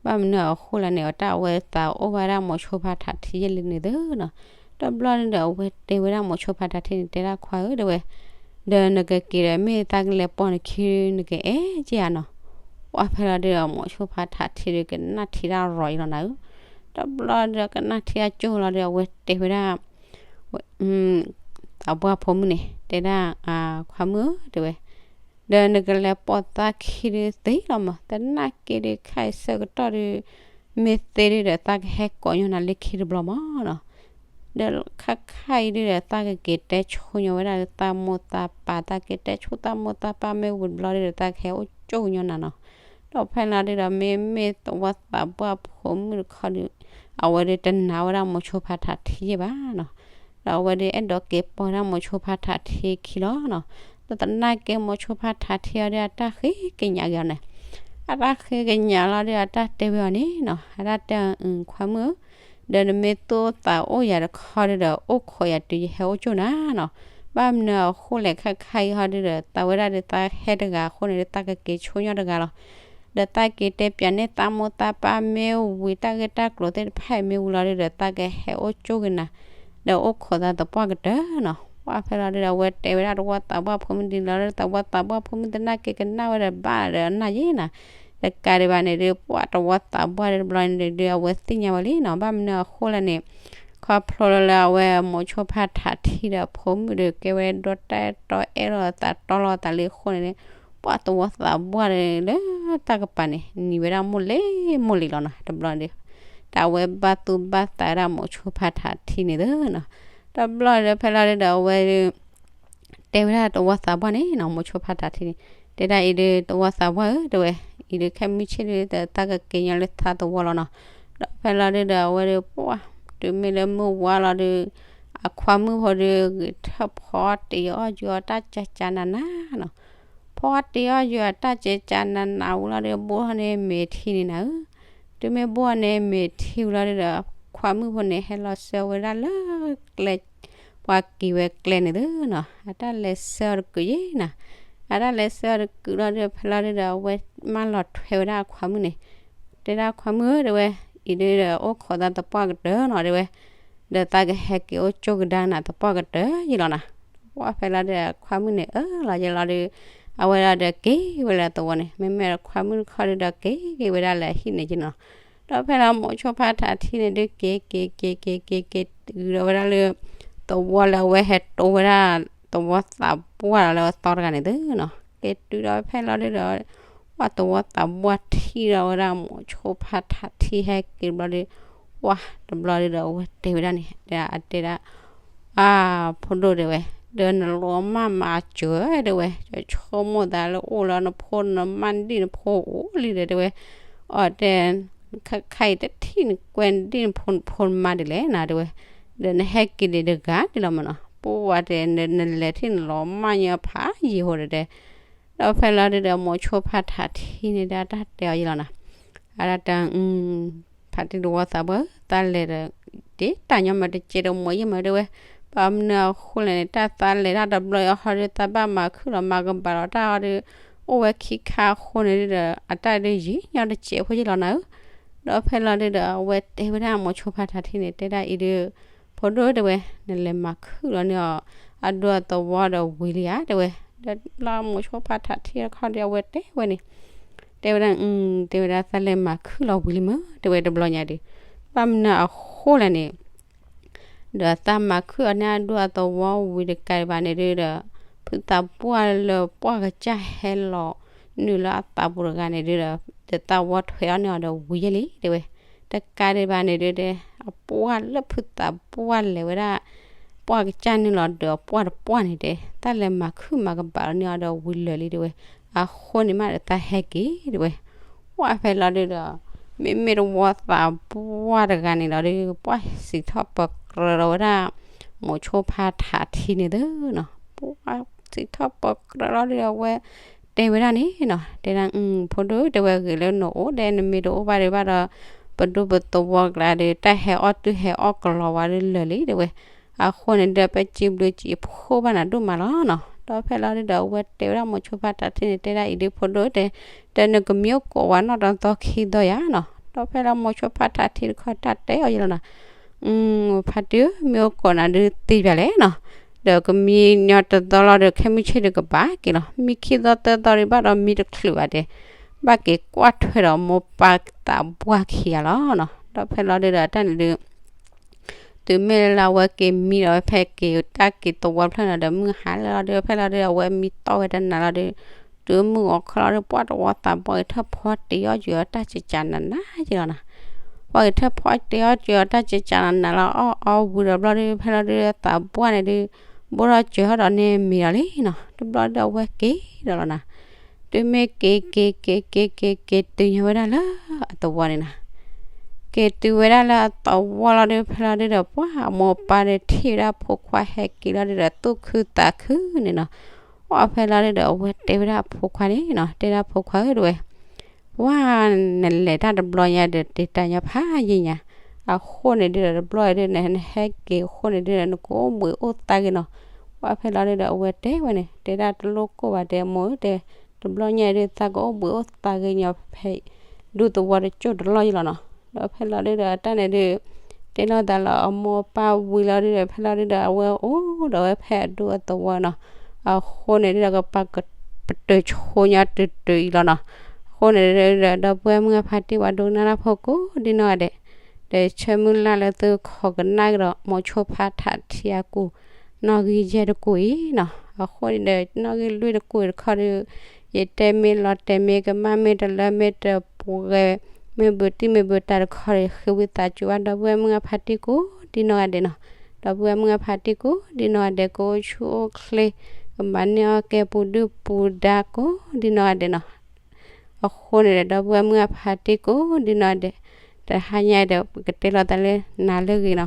ဘၣ်မနုၤအဃိလဲၣ်န့ၣ် အတၢ်အဝဲသးအိၣ်ဝဲဒၣ်မိၤဆိဖါထးထံယဲၢ်လံန့ၣ်သနီၤ. တဘျီဒုးဒီး အဝဲတဲဝဲဒၣ်မိၤဆိဖါထးထံန့ၣ် တဲဒၣ်ခွါဧၢ တဲဝဲ, ဒီးနကက့ၤဒီး မ့ၢ်တၢ်ကလဲၤပိာ်နခံနကအဲၣ်က့ၤဧါနီၤ. ပှၢ်ဖဲလီၤဒုးဒီး မိၤဆိဖါထးထံဒုး ကနၣ်ထံတၢ်ရီၤအံၤလီၤနၤဧၢ. တဘျီဒုးဒီး ကနၣ်ထံတၢ်ကၠိလီၤဒီး အဝဲတဲဝဲဒၣ် သးပှၢ်ဖိမုၣ်န့ၣ် တဲဒၣ် ခွါမုၣ်ဧၢ တဲဝဲ, ဒီးနကလဲၤပိာ်သးခံဒုးသ့လီၤမး, သနာ်က့ဒုး ခဲအံၤဆၢကတီၢ်ဒုး မ့ၢ်သ့ဒုးဒီး သးကဟဲကိးညီနၤလၢခံတဘျီမးနီၤ. ဒီးခါခါအံၤဒုးဒီး သးကက့ၤတဲဆိညီဝဲဒၣ်လၢသးမိၢ်သးပၢ်, သးက့ၤတဲဆိသးမိၢ်သးပၢ်မ့ၢ်ဝံၤတဘျီဒုးဒီး သးကဟဲအိၣ်ကၠိကညီနၤနီၤ. ဒီးဖဲလီၤဒုးဒီး မ့မ့ၢ်သဝီသးပှၢ်ဖိမုၣ်တခီဒုး အဝဲဒုးတနာ်ဝဲဒၣ်မိၤဆိဖါထးထံယဲၢ်ဘၣ်နီၤ. ဒီးအဝဲဒုးအဲၣ်ဒိးက့ၤပိာ်ဒၣ်မိၤဆိဖါထးထံခံလီၤနီၤ. ဒီးသနာ်က့မိၤဆိဖါထးထံအီၤဒုး အတၢ်ဃ့ကညးက့ၤအီၤန့ၣ်, အတၢ်ဃ့ကညးလီၤဒုး အတၢ်တဲဝဲအီၤန့ၣ်နီၤ, အတၢ်တဲအီၤ ခွါမုၣ်ဧၢ, ဒီးနမ့ၢ်သိၣ်သးအိၣ်ယၤတခီဒုးဒီး အိၣ်ခိးယၤတုၤယဟဲအိၣ်ကၠိနၤနီၤ. ဘၣ်မနုၤအဃိလဲၣ် ခဲခါအံၤဟီဒုးဒီး သးဝဲဒၣ်ဒုးသးဟဲတဂၤအဃိန့ၣ်ဒုး သးကက့ၤဆိညီတဂၤလီၤ. ဒီးသးက့ၤတဲပၠးန့ၢ်သးမိၢ်သးပၢ်မ့ၢ်ဝံၤ တၢ်ဂ့ၢ်တၢ်ကျိၤသ့ၣ်တဖၣ်အံၤမ့ၢ်ဝံၤလီၤဒုးဒီး သးကဟဲအိၣ်ကၠိက့ၤနၤ ဒီးအိၣ်ခိးသးသပှၢ်ကတၢၢ်နီၤ. ပှၢ်ဖဲလီၤဒုးဒီး အဝဲတဲဝဲဒၣ်သဝီသးပှၢ်ဖိမုၣ်ဒ်န့ၣ်လီၤဒီး သဝီသးပှၢ်ဖိမုၣ်သနာ်က့ကနၣ်ဝဲဒီးဘၣ်ဒီးအနၢ်ယဲနီၤ. တကးဒံးဘၣ်န့ၣ်ဒုး ပှၢ်သဝီသးပှၢ်ဒုးတဘျီန့ၣ်ဒုး အဝဲသ့ၣ်ညါဝဲလံနီၤ. ဘၣ်မနုၤအဃိလဲၣ်န့ၣ် ခီဖျိလၢအဝဲမိၤဆိဖါထးထံဒီးအဖိမုၣ်ဒုး ကဲဝဲဒီတၢ်အဲၣ်တီအဲၣ်လိာ်သးတီလိာ်သးလံအဃိန့ၣ် ပှၢ်သဝီသးပှၢ်ဒုးလၢတၢ်ကပၤန့ၣ် နံၤဝဲဒၣ်မိၢ်လ့ၤမိၢ်လ့ၤလီၤနီၤ. တဘျီန့ၣ်ဒုး တၢ်အဝဲဘၣ်သူၣ်ဘၣ်သးဝဲဒၣ်မိၤဆိဖါထးထံန့ၣ်သနီၤ. တဘျီဒီးဖဲလီၤဒုးဒီး အဝဲဒုး တဲဝဲဒၣ်သဝီသးပှၢ်န့ၣ်နီၤ, မိၤဆိဖါထးထံန့ၣ် တဲဒၣ်အံၤဒုး သဝီသးပှၢ်ဧၢ တဲဝဲ, အံၤဒုးခဲမုၢ်ဆ့ၣ်ဒုး သးကက့ၤညီလၢသးသဝီလီၤနီၤ. ဒီးဖဲလီၤဒုးဒီး အဝဲဒုးပှၢ် တုၤမ့ၢ်လၢမုၢ်ဝါလီၤဒုး အခွါမုၣ်ဖိဒုး ဂဲၤထၢၣ်ဖီတ့ၢ်အီၣ်ယွၤတၢ်ကကနးနးနီၤ. ဖီတ့ၢ်အီၣ်ယွၤတၢ်ကကနးနးဝံၤလီၤဒုး ဘိၣ်ထီၣ်န့ၢ်မဲာ်ထံန့ၣ်နၤဧၢ. တုၤမ့ၢ်ဘိၣ်န့ၢ်မဲာ်ထံဝံၤလီၤဒုးဒီး ခွါမုၣ်ဖိန့ၣ် ဟဲလီၤဆှၢဝဲဒၣ်လၢကျဲ ပှၤက့ၤဝဲကျဲန့ၣ်သနီၤ. အတၢ်လဲၤဆှၢအီၤတကုာ်ယဲနီၤ. အတၢ်လဲၤဆှၢအီၤတကုာ်လီၤဒုး ဖဲလီၤဒုးဒီး အဝဲမၢလီၤထွဲဝဲဒၣ်အခွါမုၣ်န့ၣ် တဲဒၣ်ခွါမုၣ်ဧၢ တဲဝဲ, အံၤဒုးဒီးအိၣ်ခိးသးသပှၢ်ကတၢၢ်နီၤ တဲဝဲ, ဒီးသးကဟဲက့ၤအိၣ်ကၠိကဒါနၤသပှၢ်ကတၢၢ်ယဲလီၤနီၤ. ပှၢ်ဖဲလီၤဒုးဒီး ခွါမုၣ်န့ၣ်အၢၣ်လီၤယဲလီၤဒုး အဝဲဒၣ်ဒီးက့ၤဝဲလၢသဝီန့ၣ် မ့မ့ၢ်ဒီးခွါမုၣ်တခီဒုးဒီး က့ၤက့ၤဝဲဒၣ်လၢအဟံၣ်န့ၣ်က့နီၤ. ဒီးဖဲလီၤမိၤဆိဖါထးထံန့ၣ်ဒုး က့ၤက့ၤက့ၤက့ၤက့ၤက့ၤက့ၤတုၤဒီးဝဲဒၣ်လၢ သဝီလၢအဝဲဟဲတိဝဲဒၣ် သဝီသးပှၢ်လၢအသီတဂၤန့ၣ်သနီၤ. က့ၤတုၤဒီးဖဲလီၤဒုးဒီး ပှၢ်သဝီသးပှၢ်ထံၣ်ဒီးဝဲဒၣ်မိၤဆိဖါထးထံဟဲက့ၤတဘျီဒီး ပှၢ်တဘျီဒုးဒီး အဝဲတဲဝဲဒၣ်န့ၣ် တဲဒၣ်အတဲဒၣ် အါ ဖိဒိၣ်တဲဝဲ, ဒီးနလီၤမၢ်မၤစၢၤတဲဝဲ, ယဆိကမိၣ်သးလၢအိၣ်လၢနဖိနမါဒံၣ်နဖိအိၣ်လံဒီးတဲဝဲ, အီၤတဲ ခဲခါအံၤတထံၣ်နကွဲနဒံၣ်နဖိနဖိနမါဒ်လဲၣ်နၤတဲဝဲ, ဒီးနဟဲက့ၤဒံးတဂၤဒ်လီၤမးနီၤ, ပှၢ်တဲ နလဲၤထံၣ်နလီၤမၢ်ညီဖးယံာ်ဟိဒီးတဲ ဒီးဖဲလီၤဒုးဒီးမိၤဆိဖါထးထံန့ၣ်ဒီး အတၢ်တဲအီၤယဲလီၤနီၤ, အတၢ်တဲ ဖါတံၢ်သဝီသးပှၢ်ဧၢ သးလဲၤဒီး တ့တၢ်ညီမးတစဲးတမိးယံာ်မးတဲဝဲ, ဘၣ်မနုၤအဃိလဲၣ်န့ၣ် တၢ်သးလဲၤတၢ်တဘျီအံၤဟီဒုး သးဘၣ်မၤခုၣ်လီၤမၤကဘၣ်လီၤတၢ်ဟီဒုး အိၣ်ဝဲခံခါအဃိန့ၣ်ဒုးဒီး အတၢ်ဒုးယံာ်ညီတစဲးဖိယဲလီၤနၤဧၢ, ဒီးဖဲလီၤဒုးဒီး အဝဲတဲဝဲဒၣ်မိၤဆိဖါထးထံန့ၣ် တဲဒၣ်အံၤဒုး ဖိဒိၣ်တဲဝဲ နလဲၤမၤခုၣ်လီၤန့ၢ်အီၤ အဒူအသဝီဒီးဝံၤလံဧါတဲဝဲ, ဒီးလၢမိၤဆိဖါထးထံတခီဒုး အဝဲတဲဝဲန့ၣ် တဲဝဲဒၣ် တဲဝဲဒၣ်သးလဲၤမၤခုၣ်လီၤဝံၤလံမး တဲဝဲတဘျီညါဒုး, ဘၣ်မနုၤအဃိလဲၣ်န့ၣ် ဒီးသးမၤခုၣ်အီၤန့ၢ်အဒူအသဝီဝံၤတကးဒံးဘၣ်န့ၣ်ဒုးဒီး ဖုသးပှၢ်လၢပှၢ်ကစၢ်ဟဲလီၤနုာ်လၢအသးပူၤတဂၤန့ၣ်ဒုးဒီး ဒီးသးဝီထွဲအီၤန့ၢ်အီၤဒီးဝံၤယဲလံတဲဝဲ, တကးဒံးဘၣ်န့ၣ်ဒုးဒီး အပှၢ်လၢဖုသးပှၢ်လဲၤဝဲဒၣ် ပှၢ်ကစၢ်နုာ်လီၤဒီးအပှၢ်တပှၢ်န့ၣ်တဲ သးလဲၤမၤခုၣ်မၤကဘၣ်လီၤန့ၢ်အီၤဒီးဝံၤလၢာ်လံတဲဝဲ, အဃိန့ၣ်မးဒီးသးဟဲက့ၤတဲဝဲ ပှၢ်ဖဲလီၤဒုးဒီး မ့မ့ၢ်သဝီသးပှၢ်တဂၤန့ၣ်လီၤဒုး ပှၢ်စံးထီၣ်ပတြၢၤလီၤဝဲဒၣ် မိၤဆိဖါထးထံန့ၣ်သနီၤ, ပှၢ်စံးထီၣ်ပတြၢၤလီၤဒုး အဝဲတဲဝဲဒၣ်န့ၣ်နီၤ, တဲဒၣ် ဖိဒိၣ်ဧၢ တဲဝဲဂ့ၤလၢနအိၣ်ဒီး နမ့ၢ်တအိၣ်ဘၣ်ဒံးဘၣ်ဒီး ပဒူပသဝီကျါဒီး တၢ်ဟဲအီၣ်တုၤဟဲအီၣ်ကလီၤဝဲဒၣ်လၢာ်လံတဲဝဲ, အဃိန့ၣ်ဒီး ပစံးဘျုးစံးဖှိၣ်ဘၣ်နၤဒိၣ်မးလီၤနီၤ. ဒီးဖဲလီၤဒုးဒီး အဝဲတဲဝဲဒၣ်မိၤဆိဖါထးထံန့ၣ် တဲဒၣ်အံၤဒုး ဖိဒိၣ်ဧၢ တဲ ဒီးနကမံအိၣ်ကိးဝဲနီၢ်တသီခံသီယၤနီၤ. ဒီးဖဲလီၤမိၤဆိဖါထးထံတခီတၢ်တဲအီၤယဲလီၤနီၤ, ဖါတံၢ်ဧၢ မ့ၢ်အိၣ်ကိးနၤဒုးသ့ပၠးလဲၣ်နီၤ, ဒီးကမံညီတသီလီၤဒီး ခဲမုၢ်ဆ့ၣ်ဒုးကဘၣ်က့ၤလီၤ, မံခံသီသၢသီဒုးဘၣ်ဒီးမံတချုးဘၣ်တဲ, ဘၣ်က့ၤကွၢ်ထွဲဒီးမိၢ်ပၢ်သးပှၢ်ခံဂၤလီၤနီၤ. ဒီးဖဲလီၤဒုးဒီး တၢ်န့ၣ်ဒုး တုၤမ့ၢ်လၢအဝဲက့ၤမံဒီး ဖဲက့ၤတၢ်က့ၤသဝီဖျၢၣ်န့ၣ်ဒီး မုၢ်ဟါလီၤဒီး ဖဲလီၤဒုးဒီး အဝဲမံတီၢ်ဝဲတနၤလီၤဒီး တုၤမုၢ်ဂီၤခီလီၤဒီး ပှၢ်တဝီသးပှၢ်ဂဲၤထၢၣ်ဖီတ့အီၣ်ကွံာ်အီၤတၢ်စံးကနၤနၤယ့လီၤနီၤ. ပှၢ်ဂဲၤထၢၣ်ဖီတ့အီၣ်ကွံာ်အီၤတၢ်စံးကနၤနၤလီၤ အီၣ်အီဝံၤဒီးဘျီဒီး ဖဲလီၤဒုဒီးသးပှၢ်န့ၣ်ဒုး ဘိၣ်ထီၣ်စၢၤထီၣ်ဒီးန့ၣ်မံၤလီၤလံနီၤ. တဘျီဒီးအဝဲက့ၤဒီးလီၤနီၤ. တုၤမ့ၢ်က့ၤက့ၤက့ၤက့ၤက့ၤက့ၤတုၤညီဝဲဒၣ်လၢ အသဝီန့ၣ်နီၤ. က့ၤတုၤဝဲဒၣ်လၢအသဝီလီၤဒီး ဖဲလီၤဒုဒီး ပှၢ်အမိၢ်အပၢ်ဒီးထံၣ်ဝဲဒၣ်အဖိခွါဟဲက့ၤလီၤဒုဒီး သူၣ်ခုသးခုန့ၣ်နီၤ. အီၣ်ဖဲလီၤဒုဒီးအဝဲတဲဝဲဒၣ်အဖိခွါန့ၣ်နီၤ, တဲဒၣ်ဖိခွါဧၢ တဲဝဲ, ပှၢ်နလဲၤတၢ်တဘျီညါဒီး တ့တၢ်ညီဖးယံာ်ညါ, အဃိန့ၣ်ဒုဒီးတဘျီအံၤဒုန့ၣ် နဟဲက့ၤအဃိန့ၣ်ဒုဒီး နကအိၣ်ဘှံးအိၣ်သါဂ့ၤနီၤ. ပှၢ်ဖဲလီၤဒုဒီးအဝဲတဲဝဲန့ၣ် တဲဒၣ်တလိၣ်ကိၢ်ဘၣ် တဲမိၢ်ဧၢ တဲ, တဘျီညါအံၤဒုး သးကအိၣ်ဘှံးအိၣ်သါဂ့ၤညီဖဲ ဒူသဝီတစိၢ်တလီၢ်ယလီၤနီၤ. ဒီးဖဲလီၤဒုဒီးအတၢ်န့ၣ်ဒုး တဲလိာ်သးလၢအမိၢ်အပၢ်ဝံၤလီၤဒုဒီး ဖဲလီၤဒုဒီးအဝဲအိၣ်ဒီးဝဲဖဲအဒူအသဝီနီၤ. အဃိန့ၣ်ဒုဒီး ကပာ်ကပတုာ်ဆိညါတုၤတုၤအံၤလီၤနီၤ. အဃိန့ၣ်ဒုဒီး ဒီပုၢ်ဝဲၢ်မုၣ်အဖါတံၢ် ပှၤဒိကနၣ်တၢ်ဖိကိးဒ်နီၢ်ဂၤဒဲး, ဒီးဆၢမုၢ်လၢ်လၢသုခိးကနၣ်ကဒီး မိၤဆိဖါထးထံအကူၣ် နီၣ်ဂံၢ်ယဲၢ်တကူၣ်အံၤနီၤ. အဃိန့ၣ်ဒီး နီၣ်ဂံၢ်လွံၢ်တကူၣ်တခီဒီး ယတဲမ့ၢ်လီၤတဲာ်မ့ၢ်ကမၣ်မ့ၢ်တလၢမ့ၢ်တပှဲၤ မ့ၢ်ဘူးတံၢ်မ့ၢ်ဘူးတၢ်တခီဒီး ဃ့ဝံသးစူၤဘၣ် ဒီပုၢ်ဝဲၢ်မုၣ်အဖါတံၢ်ကိးဒ်နီၢ်ဂၤဒဲးနီၤ. ဒီပုၢ်ဝဲၢ်မုၣ်အဖါတံၢ်ကိးဒ်နီၢ်ဂၤဒဲး ကအိၣ်ဆူၣ်အိၣ်ချ့ ကမၤန့ၢ်အီၣ်ကဲပူၤဒုၣ်ပူၤဒါကိးဒ်နီၢ်ဂၤဒဲးနီၤ. အဃိန့ၣ်ဒီး ဒီပုၢ်ဝဲၢ်မုၣ်အဖါတံၢ်ကိးဒ်နီၢ်ဂၤဒဲး, တဟါညါဒီး ပကတဲလိာ်သးလၢနၤလၢအဂ့ၤနီၤ.